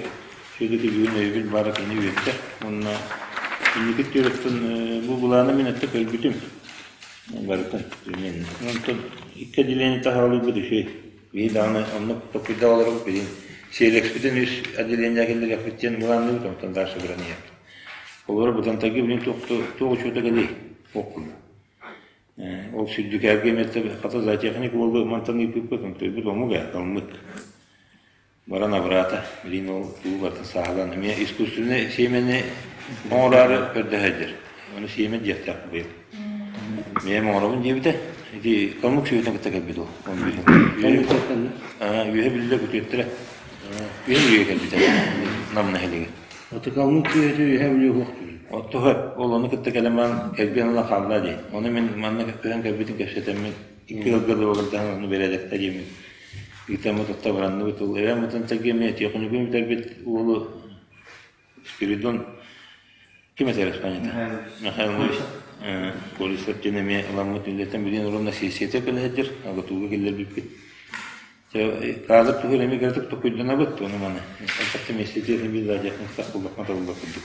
все-таки бүгүн өйөбүл баара кини үөрдэ. Уонна инники өттүгэр бу былааны мин өттө көрбүтүм. Барытын примерно. Онтон икки отделение таһаарылыйбыт үчүгэй. Биһи даҕаны оннук толкуйдаах олоробут билигин. Селекспитин үс отделение киллэриэхпит диэн былаанныыбыт, онтон дальше баран иһэбит. Олору Бытантайга билин туох учуота кэлиэй? Ох курдук. Ол сүрдүкээргэ эмиэ хата зоотехник уолу мантан ыыппыппыт, онтуйбут омук ээ, калмык. Баран абыраата, билин ол тугу барытын сааһылаан эмиэ искусственнай сиэмэни оҥороору көрдөһө Ону сиэмэ диэхтээх быйыл. Миэм оҥоробун диэбитэ. Ити калмык сүөһүтүн кытта кэлбит ол. Үөһэ биллэ күтүөттэрэ. Үөһэ үөһэ кэлбитэ. Нам нэһилиэгэ.
Аты калмык сүөһүтэ үөһэ бүлүү суох
Оттуһа ол ону кытта кэлэн баран кэргэн ыла хаалла дии. Ону мин манна көһөн кэлбитин кэпсэтэммин икки ыалга дуогабардаһан ону бэрээдэктэ диэммин ыытаммыт отто баранныбыт. Ол эбээм Мытантайга эмиэ тиэхиньикум бүтэрбит уолу Спиридон ким этэр Испанията? Михайлович Колесов диэн эмиэ ыламмыт үлэтин билин уонна сессията кэлэһэрдэр АГАТУга киллэрбиппит. Кадр туһугар эмиэ кыратык токуйданабыт ону маны. Элбэхтэ миэстэтигэр эмиэ ладьяхмыттах буллахха табыллар курдук.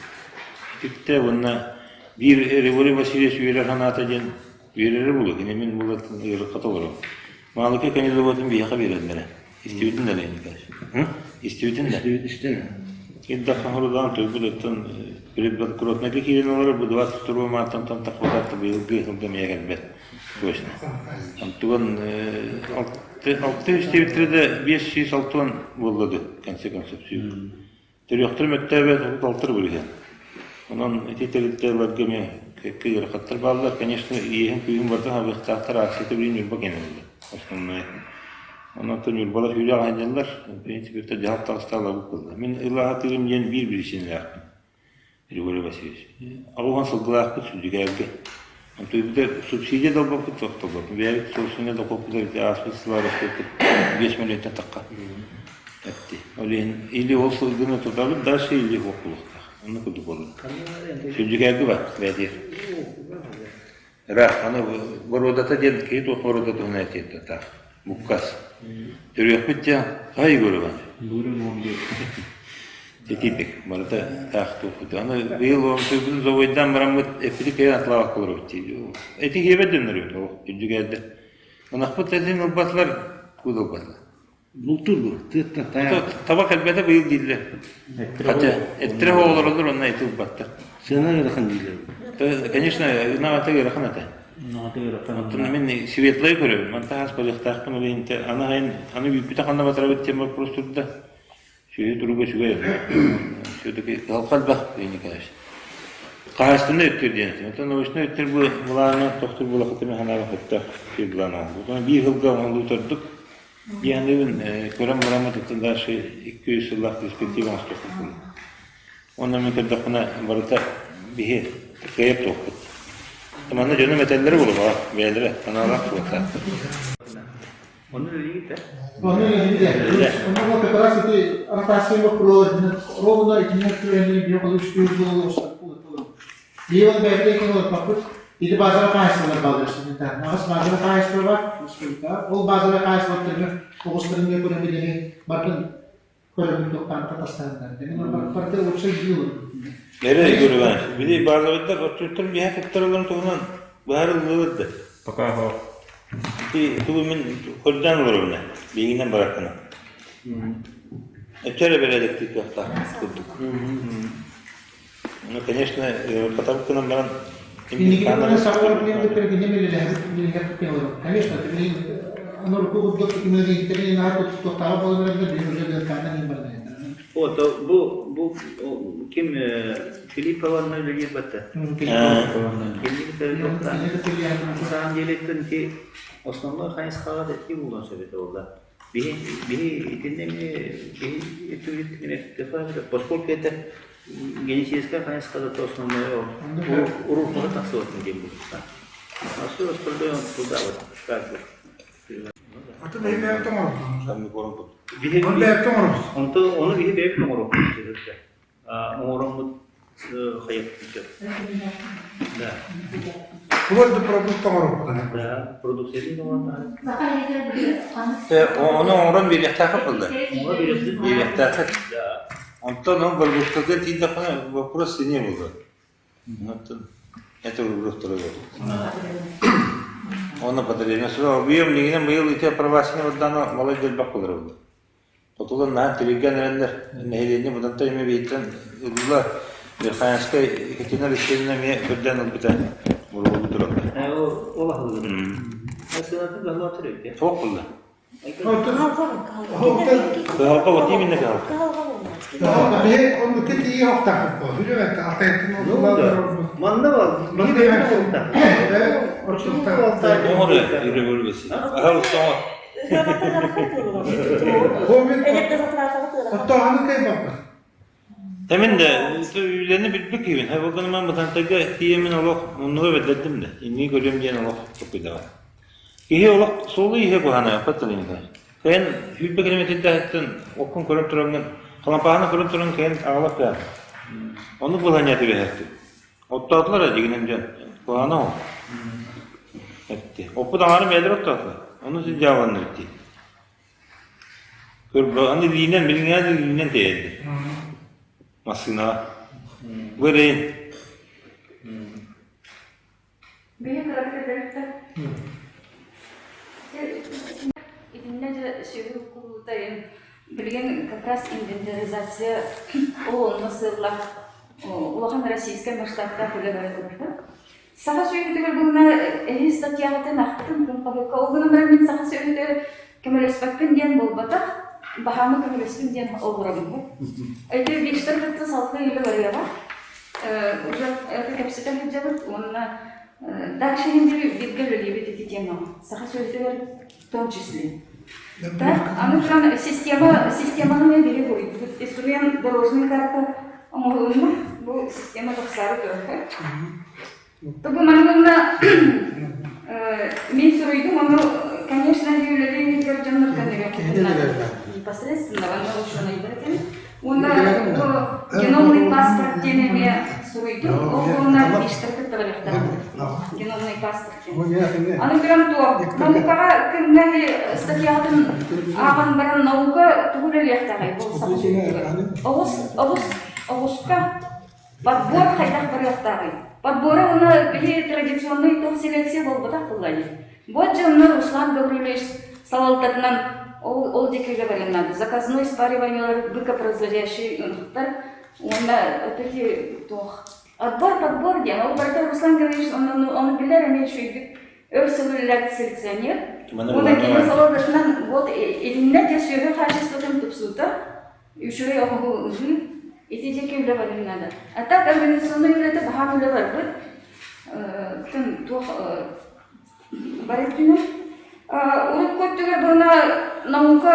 Ититтэ уонна биир Григорий Васильевич үөрэр санаата диэн үөрэрэ буолуо кини мин булатын ыарырҕата олоробун. Маалыкай канизоватын биһиэхэ биэрэллэрэ. Истибитин да Николаевич? Истибитин да?
Истибит
Ил Дархан хорудаан туйбут оттон банкротнайга киирэн олорор бу 22 маартан тахпатар быйылгы сылга эмиэ кэлбэт. Точно. Онтуган алты истибиттэрэ да 560 буолла ду, в конце концов. Төрүөхтэр мөттөөбөт алтыр бырыһыан. Онон ити тэрилтэлэргэ эмиэ кэккэ ыарахаттар бааллар. Конечно, иэһин-күүһүн барытын хабыахтаахтар, акцията билигин Ньурба кэннилэр. Основной. Онон Ньурбалар сүүрэх аһынньаллар. В принципе, это дьаһал таҕыста алабыт буолла. Мин ылаһатыырым диэн биир биричиинэлээхпин. Григорий Васильевич. Аҕуһан сылгылаахпыт сүдүкээргэ. Онтуйбута субсидия да ылбаппыт, тохтобоппут. Бэйэбит собственнай дохуоппутугар ити ааспыт сыллар расхоппут 5 миллионтан тахха. Этти. Ол иһин или ол сылгыны тутабыт дальше или суох буолуохтаах. Онно курдук буолла. Сүдүкээргэ бар, бэйэтигэр. Ыраах, аны боруодата диэн киһи туох боруода туһунан этиэн таах. Буккас. Төрүөхпүт диэн хай көрөҕүн? Титийдик. Барыта таах туохпут. Аны быйыл оонсуйбутун забойдаан бараммыт эппити кэйэн атлаабакка олоробут дии. Эти киэбэт дьоннорбут олох үрдүгээрдэ. Ынахпыт этин ылбатылар, куул ылбатылар.
Бултуур бу, тыаттан тайаан.
Таба кэлбэтэ быйыл дииллэр. Хотя эттэрэ оҕолоролор онно эти ылбаттар.
Сыана ыарахан дииллэр.
Конечно, ынаҕата ыарахан этэ. Оттон мин светлай көрөбүн. Мантан хас барыахтаахпын ол иһин аны хайын аны үүппүтэ ханна батарабыт диэн вопрос турда. Сүөһү туруга үчүгэй. Все-таки кыһалҕа элбэх, Евгений Николаевич. Хаһаайыстыбаннай өттүгэр диэн этим. Оттон научнай өттүгэр бу былаана тохтуур буолахха мен санаабын сөптөөх сир былаан оҥорбут. Оттон биир сылга оҥоһуллубут ордук. Диэханыбын көрөн бараммыт оттон дальше 200 сыллаах перспектива оҥостуохпут. Онно мен көрдөхпүнэ барыта биһи кыайар туохпут. Манна дьонум этэллэрэ буолуо, бэйэлэрэ санаалаах буолуохтаах.
Ону үлэлиигит
Ону үлэлиигит. Ону как раз ити ротация боппуруола ровно итинник түгэни биир холу үстүүр буолуохтаах. Биир ол бэйэтэ икки олорпоппут. Ити базовай хаһаайыстыбалар бааллар үстүнүтэ. Аҕыс базовай хаһаайыстыба бар, республикаҕа. Ол базовай хаһаайыстыбалар төһө оҕустарын көрөн билэни бардын көрөбүн туохтаан татастаһыннар. Мен барыта лучше дьиэ
Эрэ Егор Иванович, били базовайдар отчуттар биһэ туттараларын туһунан быһаарыллыбыт да.
Пока хо.
Ити тугу мин көрдөөн олоробун биһигинэн бараркына. Өчөрө бэрээдэктик кыахтаах курдук. Ну, конечно, потом гынан баран
Инникитин сахалар билиэн Конечно, ону курдук туохтааҕа буолан эрэр билин уже дыаккаанан баран
Вот, бу бу ким Филипповна үлэлиир батта. На самом деле ити основной хайысхаҕа ити буолуон сөп этэ буолла. Биһи биһи итиннэ биһи поскольку это генетическая хайысхада то основное уруккуга тахсыбатын диэн буолуохтаах. А все остальное туда вот как бы.
Атын эһи бэйэбит оҥорбут. Оны бэйэбит оҥоробут.
Онто ону биһи бэйэбит оҥоруохпут оҥороммут хайыппыт Да.
Тугу продукт оҥоробут.
Да, продукциятын оҥорон
Ону оҥорон биэриэхтээххит буолла.
Оҥоро биэриэхпит.
Биэриэхтээххит.
Да.
Онтон ол продуктарга тиийдэххинэ вопрос цене буолар. Оттон это вопрос второй Онно потребность. Быйыл мигинен быйыл ити апробация бардаана малай дэлбэх болар. Хотулар наһаа тилиргэн эрэллэр. Нэһилиэнньэ быдантай эмиэ биһиттэн ылла. Верхоянскай Екатерина Алексеевна эмиэ көрдөөн ылбыта. Буруолуу тураллар.
Ол аһылыгын. Сыанатын баһылаатыр эбит.
Суох булла. Кыһалҕа вот именно кыһалҕа.
Манна бар.
Оҥор революция. Аһал тоҥор. Эмин да үлэни билбит киһибин. Ол гынан Бытантайга тиийэммин олох муннуга бэрдэрдим да. Иннии көрүөм диэн олох токуйдаҕа. Киһи олох суолу-ииһэ куһаана патталыҥка. Кыайан сүүрбэ километрдээхтэн оккун көрөн тураҥҥын, халампааһына көрөн туран кыайан аҕалар кыаҕын. Оннук былаанньа түбэһэртим. Оттоотулар ээ дьигинэн дьон. Куһаҕана ол. Этти. Оппут аҥаарын бэйэлэрэ оттоотулар. Ону син дьааланныбыт дии. Көрбө, аны илиинэн, билиҥҥэ илиинэн тэйэллэр. Массыынаҕа. Бу эрэйин.
Биһи кыратык эбэттэ. Итиннэ дьэ сүөһү кулуута билигин как раз инвентаризация ол онно сыаллаах улахан российскай масштабтаах үлэ бара турар. Саха сүөһүтүгэр буолна эһи статьяҕытын ахтым күн хаһыакка. Ол гынан баран мин саха сүөһүтүгэр көмөлөспөппүн диэн буолбатах, баһаамы көмөлөстүм диэн олоробун. Эти Виктор кытта салгыы үлэ барыаҕа. Уже это кэпсэтэ сылдьабыт уонна дальше бииргэ үлэлиибит ити темаҕа. Саха сүөһүтүгэр в том числе. Так, аны туран система, системаны мен биһи буруйдубут. Истуруйан дорожный карта оҥоһулунна. Бу система тахсаары турар. Бу манна мен суруйдум, ону, конечно, үлэлиир дьоннор непосредственно манна ученыйдар этим. Уонна бу геномный паспорт диэн эмиэ суруйдум. Ол уонна биштер кытта барыахтаах. Геномный паспорт диэн. Аны көрөн туох, наукаҕа күҥҥэ статьятын ааҕан баран наука тугу үлэлиэхтээҕий бу саха Оҕус, оҕус, оҕуска Подбор хайдах барыахтааҕый? Подбора уонна биһи традиционный тыл селекция буолбатах буолла дии. Бу дьоннор Руслан Гаврильевич салалтатынан ол, ол диэки үлэ барыан наада. Заказной спариваниелар быкопроизводящий ынахтар уонна вот эти туох отбор подбор диэн ол барыта Руслан Гаврильевич ону, ону билэр эмиэ үчүгэйдик өр сыл үлэлээбит селекционер. Уонна кини салалтатынан вот итиннэ те сүөһү хаачыстыбатын тупсуута Үчүгэй оҥоһуу ыһыы ити диэки үлэ барыан наада. А так организационнай үлэтэ баһаам үлэ барбыт. Тын туох бары өттүнэн. Урукку өттүгэр буолна наука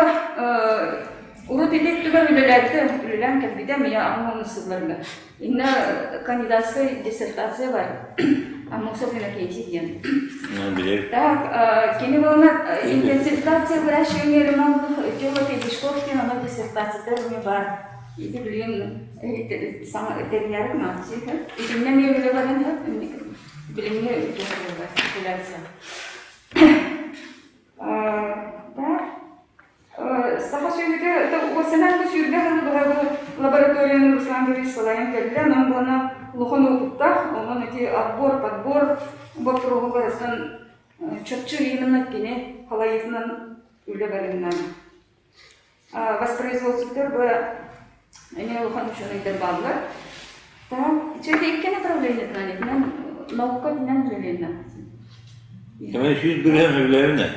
урут ити өттүгэр үлэлээбитэ, үлэлээн кэлбитэ эмиэ аҕам сылларга. Инна кандидатскай диссертация бар. Аммосов Иннокентий диэн. Так, кини буолна интенсификация выращивания лимонных дело Петушков диэн оно диссертацията эмиэ баар. Ити билигин саҥа тэрийээри гынааччы. Итиннэ эмиэ үлэ баран билиҥҥи спекуляция. Так, Саха сүөһүтэ уопсайынан да сүүрбэ сылы быһа бу лабораторияны Руслан Юрьевич салайан кэллэ. Онон буолна улахан уопуттаах, онон ити отбор, подбор боппуруоһу барытын чопчу именно кини халайыытынан үлэ барыҥнаан. Воспроизводствотыгар бу эмиэ улахан учуонайдар бааллар. Так, ити икки направлениетынан итинэн наука итинэн үлэлиэннэ.
Кэмэ 100% сөбүлээбин ээ.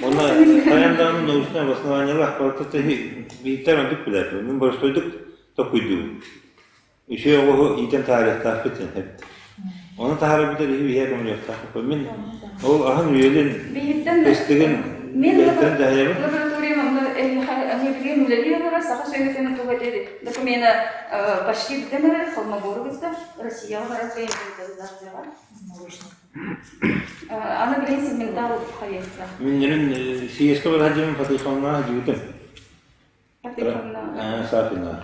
Онно хайаан даҕаны научнай обоснованиелаах барыта бииртэн ордук билээппин. Мин боростуойдук токуйдуубун. Үчүгэй оҕуһу иитэн таһаарыахтаахпыт диэн эбит. Ону таһаарарбыт иһи биһиэхэ көмөлүөхтаахпыт. Мин ол аһын-үөлүн, кыстыгын
Мен
бэйэттэн дьаһайабын.
лабораториям онно эһиэхэ билигин үлэлии олорор саха сүөһүтүн туга диэри докумена почти бүтэн эрэр Холмогору кытта Россияҕа барар инвентаризацияҕа. Аны билигин симментал хайыахта.
Миннерин съезка барар Фатыховна дьүтүм.
Фатыховна.
Сафина.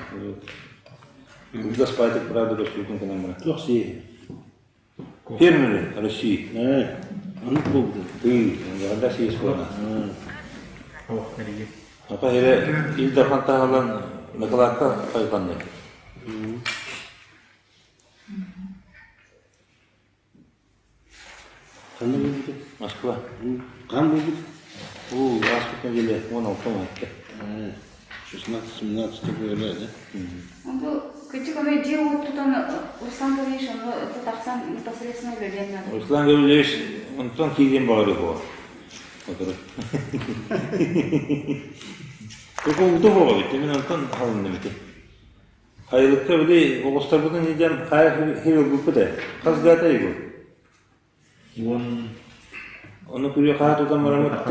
Куда спать правда көстүүтүн кынан баран.
Туох сиэһи?
Фермеры России.
Оннук буолбут.
Тыы, анда съезд буолна.
Ох, эрийи.
Ака ире Ил Дархан таһалан докладка хайҕанны.
Ханна буолбутай?
Москва.
Хаһан буолбут?
Уу, ааспыт нэдиэлэ 16 мартта.
16-17 февраля, да?
Бу кычык аны дьиэ уот тутан Руслан Гаврильевич онно тахсан непосредственно үлэлиэн надо.
Руслан Гаврильевич онтон киириэн баҕарыах буолар. Отыру. Только ууту буола бит, мин онтон халынным ити. Хайылыкка били оҕустарбытын илдьэн хайа хир ылбыппыт ээ. Хас гаата игу?
Уон
Ону күрүө хаа тутан бараммыт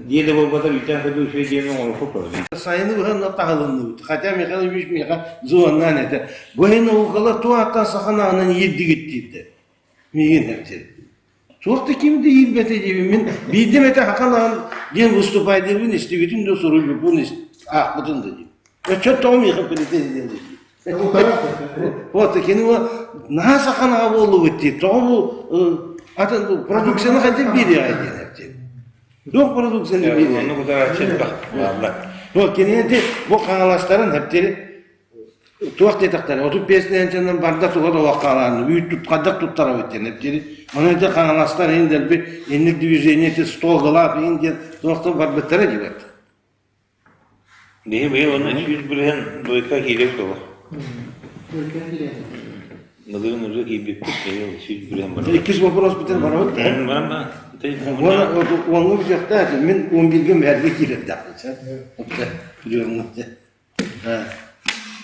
дьиэ да буолбатар үүтээн курдук үчүгэй дьиэни оҥоруохпут буолар.
Сайыны быһан таһылынныбыт. Хотя Михаил Ильич миэхэ звоннаан этэ. Бу иһин наукалар туох ааттаан саханаҕынан иирдигит диирдэ. Миигин эптир. Туох да ким да иирбэтэ диибин. Мин биирдэм этэ хаханаан диэн выступайдыырбын истибитим да суруйбуппун аахпытым да диим. Өччө тоҕо миэхэ претензия диир. Вот кини наһаа саханаҕа буоллубут дии. Тоҕо бу атын продукцияны хайдах биэриэҕэй диэн эптин. Туох продукцияны биэриэҕэй?
Онну кутарааччы элбэх бааллар.
Вот кини бу хаҥаластарын эптири туох диэтэхтэрэ 35 нэнчэнэн барда туга да хаалааны үүт тут хайдах туттарабыт диэн эптири. Ону ити хаҥаластар иһин дэлби инник движение ити 100 глав иһин диэн туохтан барбыттара диэбэт.
Биһи быйыл оны 100% дойка киирэр дуо? Былырыын уже киирбиппит, быйыл 100% барар.
Иккис вопрос бүтэн барабыт.
Баран ба.
Уоҥҥа бүтүөхтээх, мин он бииргэ мээргэ киирэрдэхпин.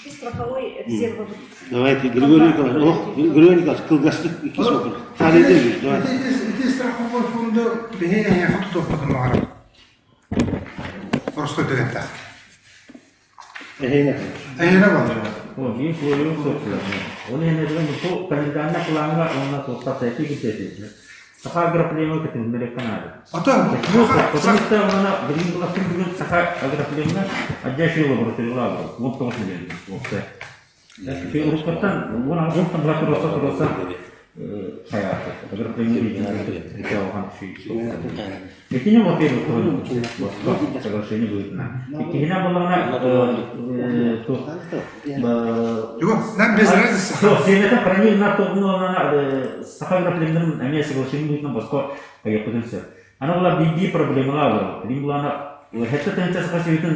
Страховой резервы.
Давайте, Григорий Николаевич, ох, Григорий Николаевич, кылгастык иккис вопрос. Давайте.
Ити страховой фонду биһи эйиэхэ тутуохпутун баҕарабыт. Просто тирэтэх.
Эһиэнэ.
Эһиэнэ буолла.
О, биир суойуун суоппулар. Ол иһин эдэрин бу кандидатна плаҥҥа уонна суоппар кирдэтилэр. Саха агроплемы кытыннарыахха наада.
Ото
Потому что она билин булатын бүгүн саха агроплемна отдельная лаборатория вот тоҕус миллион. Уруккуттан уон аҕыс була туруорса туруорса хайааты. Итини во-первых, соглашение будет на. Иккиһинэн буоллаҕына
Нам без разницы.
Сиэмэтэ хранили на тоҕуна саха агроплемнарын эмиэ соглашение быһыытынан босхо хайыахпытын сөп. Аны була биир проблемалар буолар. Билин булаана хэттэ тыһыынча саха сүөһүтүн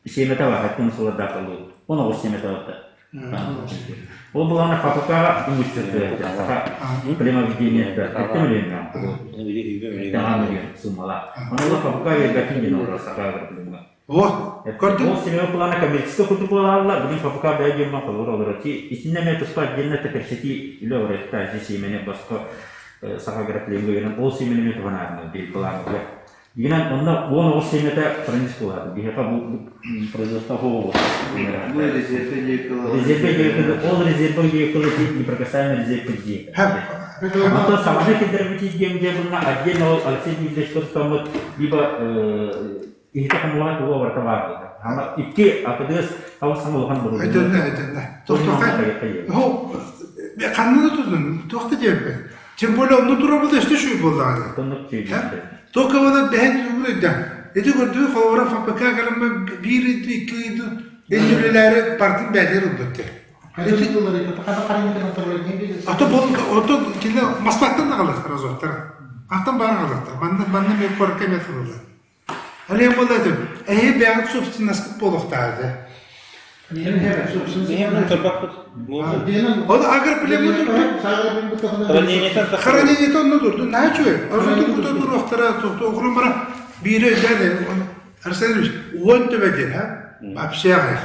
сиэмэтэ бар, хэттэн сылардаах болуу. Он оҕус сиэмэтэ барда. Ол булаана ФАПК үҥүстүрдэ саха племоведениетэ хэттэ миллион Таҕа суммала. Ону ФАПК бербэтин диэн олорор саха агроплемҥа.
О, көрдүң?
Ол семейный плана коммерческий курдук буолааллар, билин ФАПК бэйэ диэн холобур олорор. Итиннэ эмиэ туспа отдельно кэпсэтии үлэ барыахтаах ити сиэмэни босхо саха агроплемҥа үөрэн ол сиэмэни эмиэ туһанаарын биир былааныгар. Дигинэн онно 19 сиэмэтэ хранить буолааты. Биһиэхэ бу производство хоҕо
Бу резервэ диэки
Резервэ диэки ол резервэ диэки неприкасаемый резервэ диэки. Онтон саҥаны киллэрбит диэн диэн отдельно ол Алексей Дмитриевич тустаммыт либо иһитэ хомулаан туга барыта баар буолар. Ама икки АПДС хабыс саҥа улахан бурулунна.
Өтөннө, өтөннө. Тохтохай. Хо, ханна да тутун, туох да диэбэт. Тем более онно турабыт өстө шүй буоллаҕына.
Оннук түйдү.
Только вот бэһэн түбүрүйдэ. Ити көрдүү холобура ФПК кэлэммэ биир ыйду, икки ыйду бэйдүлэлээри бардын бээтигэр ылбыт Ото бол ото кини Москваттан аҕалыахтар азоттара. Аттан баар аҕалыахтар. Манна манна мен куоракка эмиэ тылылар. Алиам буолла этим. Эһи бэйэҕит собственноскыт буолуохтаах этэ. Ол агроплемы турдун. Хранениетен онно турдун. Наһаа үчүгэй. Азоту кута туруохтара, оҕурун бара биири өйдөөн Арсен Ильич, уон төбө диэн, а? Вообще аҕыйах.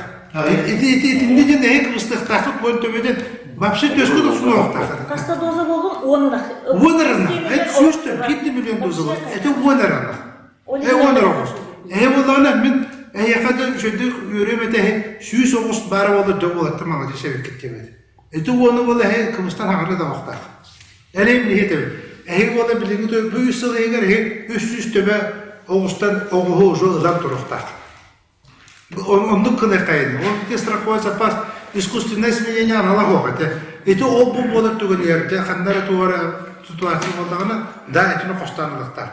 Ити ити итинни диэн эһи кыбыстыахтааххыт уон төбө диэн вообще төскө да суруохтааххыт.
Хаста доза болдун уон ынах.
Уон ырынах. Эт сүүс биир миллион доза болду. Это уон ырынах. Э уон оҕус. Эһи буоллаҕына мин эһиэхэ да үчүгэйдик үөрүөм этэ эһи сүүс оҕус баара буоллар дьэ уолаттар маладьыас эбиккит диэм этэ. Ити уону буола эһи кыбыстан хаҥара да оҕохтоох. Элим биһи этэбит. Эһиги буола билиҥҥи бу үс сыл иһигэр эһи 300 төбө оҕустан оҕуһу уже ылан туруохтаах. Оннук гыныаххайын. Ол ити страховой запас искусственное изменение анала суох этэ. Ити ол бу буолар түгэнигэр дьэ ханна эрэ туора ситуация буоллаҕына да итини хостоон ылыахтаах.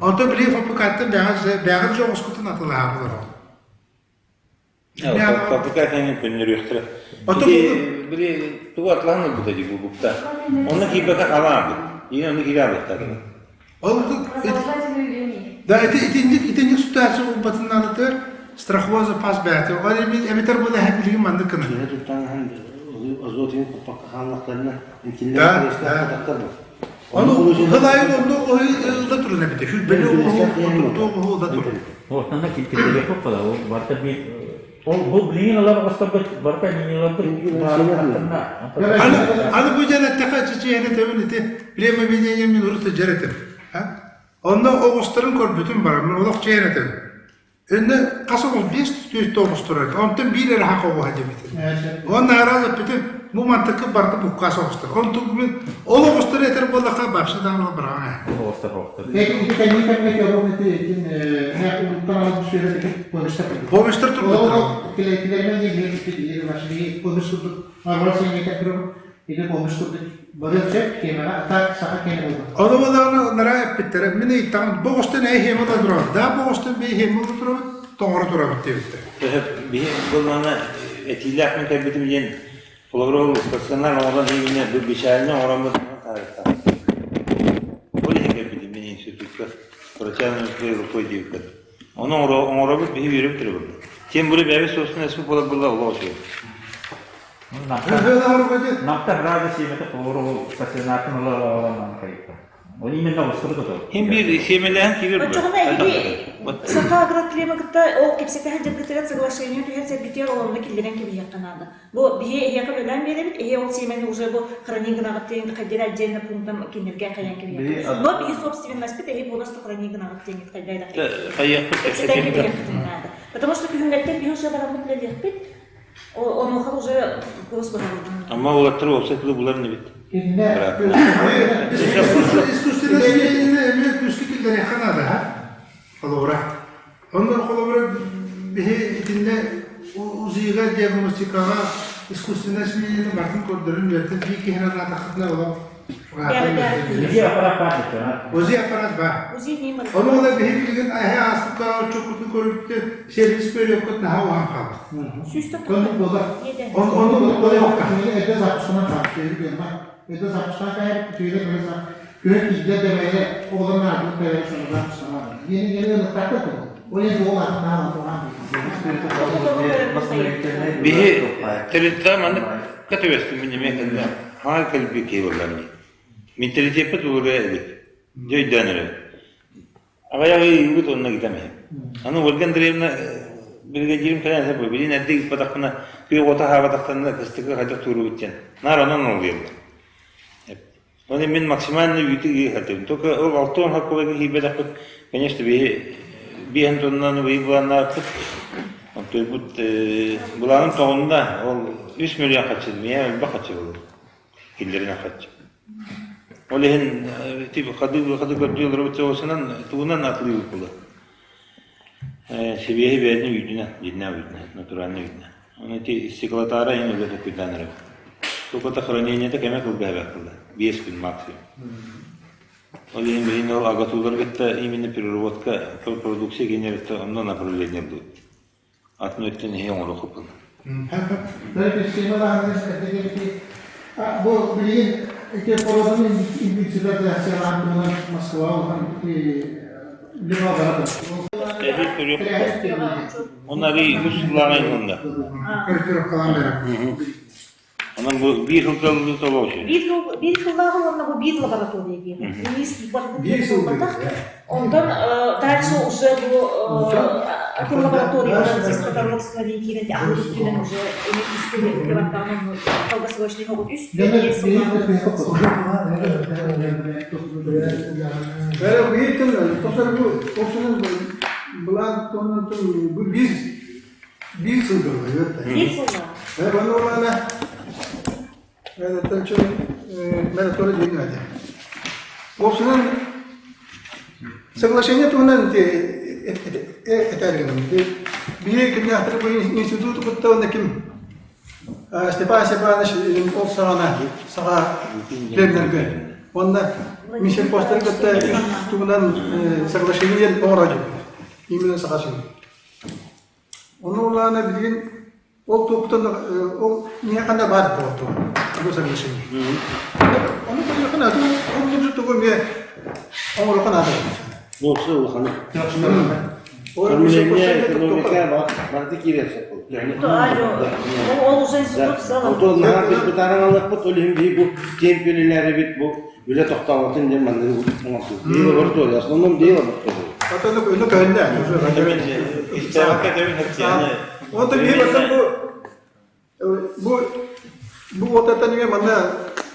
Онтон билигин ФПК-ттан бэҕэс бэҕэс дьоҕускутун атылаһаабыт олорор.
Папыка кэннин көннөрүөхтэрэ. Били тугу атлаһан ылбыта дии булбукта. Онно киирбэкэ халаабыт. Иин онно киирэ алыахтаах.
Ол да ити итинник итинник ситуация буолбатын наадатыгар. страховой запас бэйэтэ. Ол эбэтэр бу лэһэ билигин маннык гына.
Киһи туттан иһэн азотын куппакка хааллахтарына интиннэр
Да,
кириэстээх
да.
катахтар бу.
Ону хылайын онну ыла турун эбитэ. Хүлбэни оҕуһу ыла турун.
Оттонно киллэриэхпит буолла. Ол барыта биир ол бу билигин ылар оҕустарбыт барыта линияларбыт
Аны, аны бу дьэн эттэхэ чичиэһин этэбин ити племя объединение мин урут сылдьар этим. Онно оҕустарын көрбүтүм баран, мин олох чэйэн этим. Өннө хас оҕус биэс түөрт оҕус турар этэ. Онтон биир эрэ хах оҕуһа диэбитим. Уонна араас эппитим, бу мантыкы барыта буккаас оҕустар. Онтун мин ол оҕустары этэр буоллахха вообще даҕаны быраҕан ээ.
Оҕустар оҕустар.
Повестар турбуттар. Ону буоллаҕына нара эппиттэрэ, мин ыйыттаҕым, бу оҕустан ээ хема да турабыт, да бу оҕустан бии хема да турабыт, тоҥоро турабыт диэбиттэр.
Биһи былаана этиилээх мин кэлбитим диэн холобура ол стационар оҥорон иһинэ бу бичээлини оҥороммут таарыктаах. Ол иһин кэлбитим мин институтка протянутый рукой диэбиппэр. Ону оҥоробут биһи үөрүм турабыт. Тем более бэйэбит собственный эспит буолар буолла олох үчүгэй.
Намта градус сиэмэтэ толору стационартан ыла ыла хайта. Ол именно оҕустубут ото.
Хим биир сиэмэлээн киирэр
Оччоҕуна эһиги Саха агроклима кытта ол кэпсэтэ сылдьаргытыгар соглашение түһэрсэргитигэр ол онно киллэрэн кэбиһиэххэ наада. Бу биһи эһиэхэ үлэлээн биэрэбит, эһи ол сиэмэни уже бу храни гынаҕыт диэн хайдах отдельно пунктом кинилэргэ хайан кэбиһиэххэ. Но биһи собственностьпыт эһи полностью храни гынаҕыт диэн хайдах
Хайыахпыт
кэпсэтэн кэбиһиэххитин наада. Потому что күһүҥҥэттэн биһи уже бараммыт үлэлиэхпит, Онуоха уже курс быһаллыбын.
Амма уолаттар уопсай тылы булар инибит.
Искусственное освещение эмиэ күүскэ киллэриэххэ наада, ха? Холобура. Онно холобура биһи итиннэ УЗИга диагностикаҕа искусственное освещение барытын көрдөрөн үөрэтэн биир киһини анаатаххытына олох
УЗИ аппарат баар дии.
УЗИ аппарат баар.
УЗИ ньыма.
Ону ыла биһи билигин эһэ ааспыкка отчуоппутун көрүптү сервис көрүөххүт наһаа уһаан хаалбыт.
Сүүс
Буолар.
Ону буолуохха.
Эрдэ запусканан хаалбыт Эрдэ запускаан каайбыт үтүөлэ көрө күһүн киирдэ да бэйэ оҕолор наадыйбыт бэйэлэрэ саҥа запусканан. Диэни диэни ыныртаахтар курдук. Ол иһин уол атын наһаа туһаан
Биһи тэрилтэ маннык көтөбөстүм мин эмиэ кэллэ. Хаҥа кэлбит киһи буоллар дии. Менталитеппит уларыйа илик. Дьэ өйдөөн эрэр. Аҕыйах ый ыйбыт уонна гитам иһин. Аны Ольга Андреевна биригэдьиирим кэлэн этэ билин эрдэ ыыппатахпына күөх ото аһаабатахтарына кыстыкка хайдах туруубут диэн. Наар онон олуйаллар. Оны мин максимально үүтү ыыһатым. Только ол 60 хаккыбайга киирбэтэхпит, конечно, биһи биэһин тоннаны быйыл былааннаабыппыт. Онтуйбут былааным тоҕунна, ол 3 миллион хаччы, миэхэ элбэх хаччы буолар. Киллэринэн хаччы. Ол иһин типа хады-хады көрдүү олоробут соҕусунан тугунан атылыыбыт буолар. Сибиэһи бэйэтин үүтүнэн, дьиннээх үүтүнэн, натуральный үүтүнэн. Оны ити стеклотара иһин үлэ токуйдаан эрэр. Только хранениета кэмэ кылгаһа кылла. 5 күн максимум. Ол иһин билигин ол агатуулары кытта именно переработка продукция генерится онно направление будет. Атын өттүн иһи оҥоруохпун.
Бу билигин ити породаны инвентаризациялаан туһунан Москва улахан үлэ бара
Онно арый үс сыллааҕы ылынна.
Көрдөрөх калан
Онон бу биир сылга ылыы тобоҕу
Биир сыл биир сыллааҕы уонна бу биир лаборатория диэн.
Биир сыл
Онтон дальше уже бу атын лабораториялар скотоводство диэн киирэн аһылык өттүнэн уже эми күүскэ баттаҕын долгосрочный могут үс биэс сыллааҕы
Былаан бу биир биир сыл
Биир сыллааҕы.
Уопсайынан соглашение туһунан этэргиним. Биһиги кимнээхтэр бу институту кытта уонна ким Степан Степанович ол саҕана саха племнэргэ уонна Минсельхозтары кытта туһунан соглашение диэн оҥороо именно саха сирин. Ону улаана билигин ол туохтан ол миэхэ баар буолту бу соглашение. Ону көрүөххэ атын ол тугу эмиэ оҥоруохха наада.
Буолса улаханы. Оформление, экономика барыта киирэр сөп.
Ол уже институт в целом.
Отон наһаа біз бытааран алыахпыт, ол иһин биһи бу киэҥ күнүлээри бу үлэ тохтооботун диэн манныгы оҥордубут. Биһи лаборатория, основном биһи лаборатория.
Ата өнө көһүннэ.
Истээбэккэ тэбин хэпсиэни.
Онтон биһи баттан бу бу бу уотаттан эмиэ манна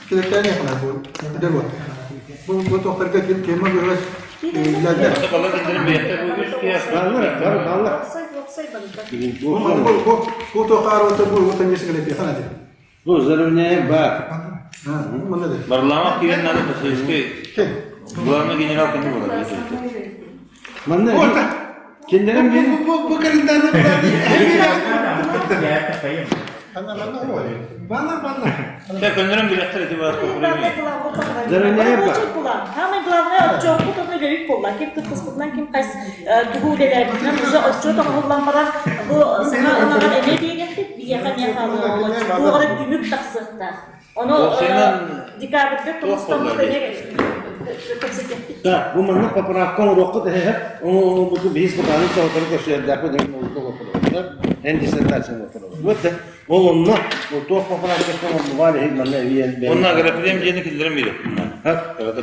килэктээн яхана бу билэр уот. Бу бу тохтарга ким тема быһыгас
Балар
Баллар, бары баллар.
Бу бу бу тохтар уота бу уота несколько хана ди.
Бу заровняя бар.
Манна да.
Барламак киирэн надо посольской главный генерал ким буолар?
Манна кинилэрин
Бу бу бу календарны Бана бана.
Sen көннөрөн билэхтэр эти бар.
Самое главное, отчуоппут онно үлэбит буолла. Ким кыттыспытынан, ким хайс тугу үлэлээбитинэн уже отчуот оҥоһуллан баран бу саҥа ынаҕар эмиэ биэриэхпит, биһиэхэ эмиэ хаалыаҕа. Туох эрэ түмүк тахсыахтаах. Ону декабрьга тоҕустаммыт эмиэ кэпсэтиэхпит.
Так, бу маннык поправка оҥоруоххут эһэ, оҥорбуту биһис бытаанын соҕоттору көрсүөрдээхпит эҥин олука вопрос. Эн диссертацияны вопрос. Вот да, ол онно туох поправкаттан оҥорбугаар иһин манна эбиэн
Онно агроплем диэни киллэрэн биэрэр.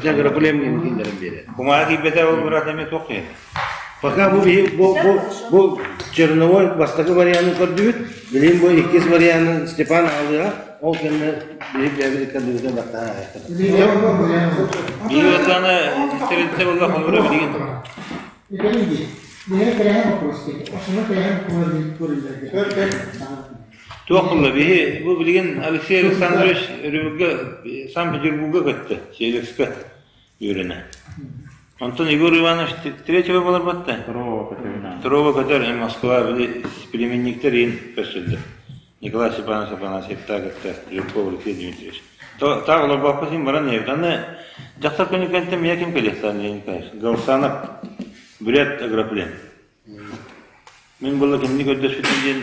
Агроплем диэни киллэрэн биэрэр.
Кумаҕа киирбэтэ ол быраат эмиэ туох диэн.
Пока бу бу бу бу черновой бастакы варианын көрдүбүт. Билин бу иккис варианын Степан аҕалыаҕа. Ол кэннэ биһи бэйэбит иккардыбытын баттаһан аҕайахтар.
Биир отаны тэрилтэ буолла холбура билигин. Туох булла биһи бу билигин Алексей Александрович Өрөбүлгэ Санкт-Петербурга көттө, Селекска үөрэнэ. Онтон Егор Иванович третьего буолар батта. Второго көтөр Москва били племенниктер иин көрсүлдү. Николай Степанович Афанасьевтаах кытта Жирков Алексей Дмитриевич. Таах олорбоппут иһин баран иһэбит. Аны дьахтар күнү кэнтэн мия ким кэлиэхтээн Леонид Николаевич? Галсанов, Бүрээт агроплем. Мин буолла кинини көрдөспүтүм диэн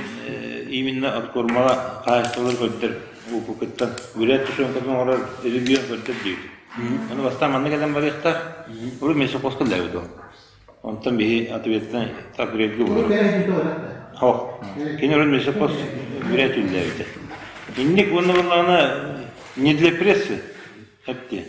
именно откормала хаһаайыстыбалар көрдөр УПК-ттан бүрээт тушенкатын оҥорор регион көрдөр диэбит. Аны бастаан манна кэлэн барыахтаах. Урут месопоска үлэлээбит ол. Онтон биһи ответственный апрельга буолар. Хох. Кини урут месопос бүрээт үлэлээбитэ. Инник уонна буоллаҕына не для прессы. Эпти.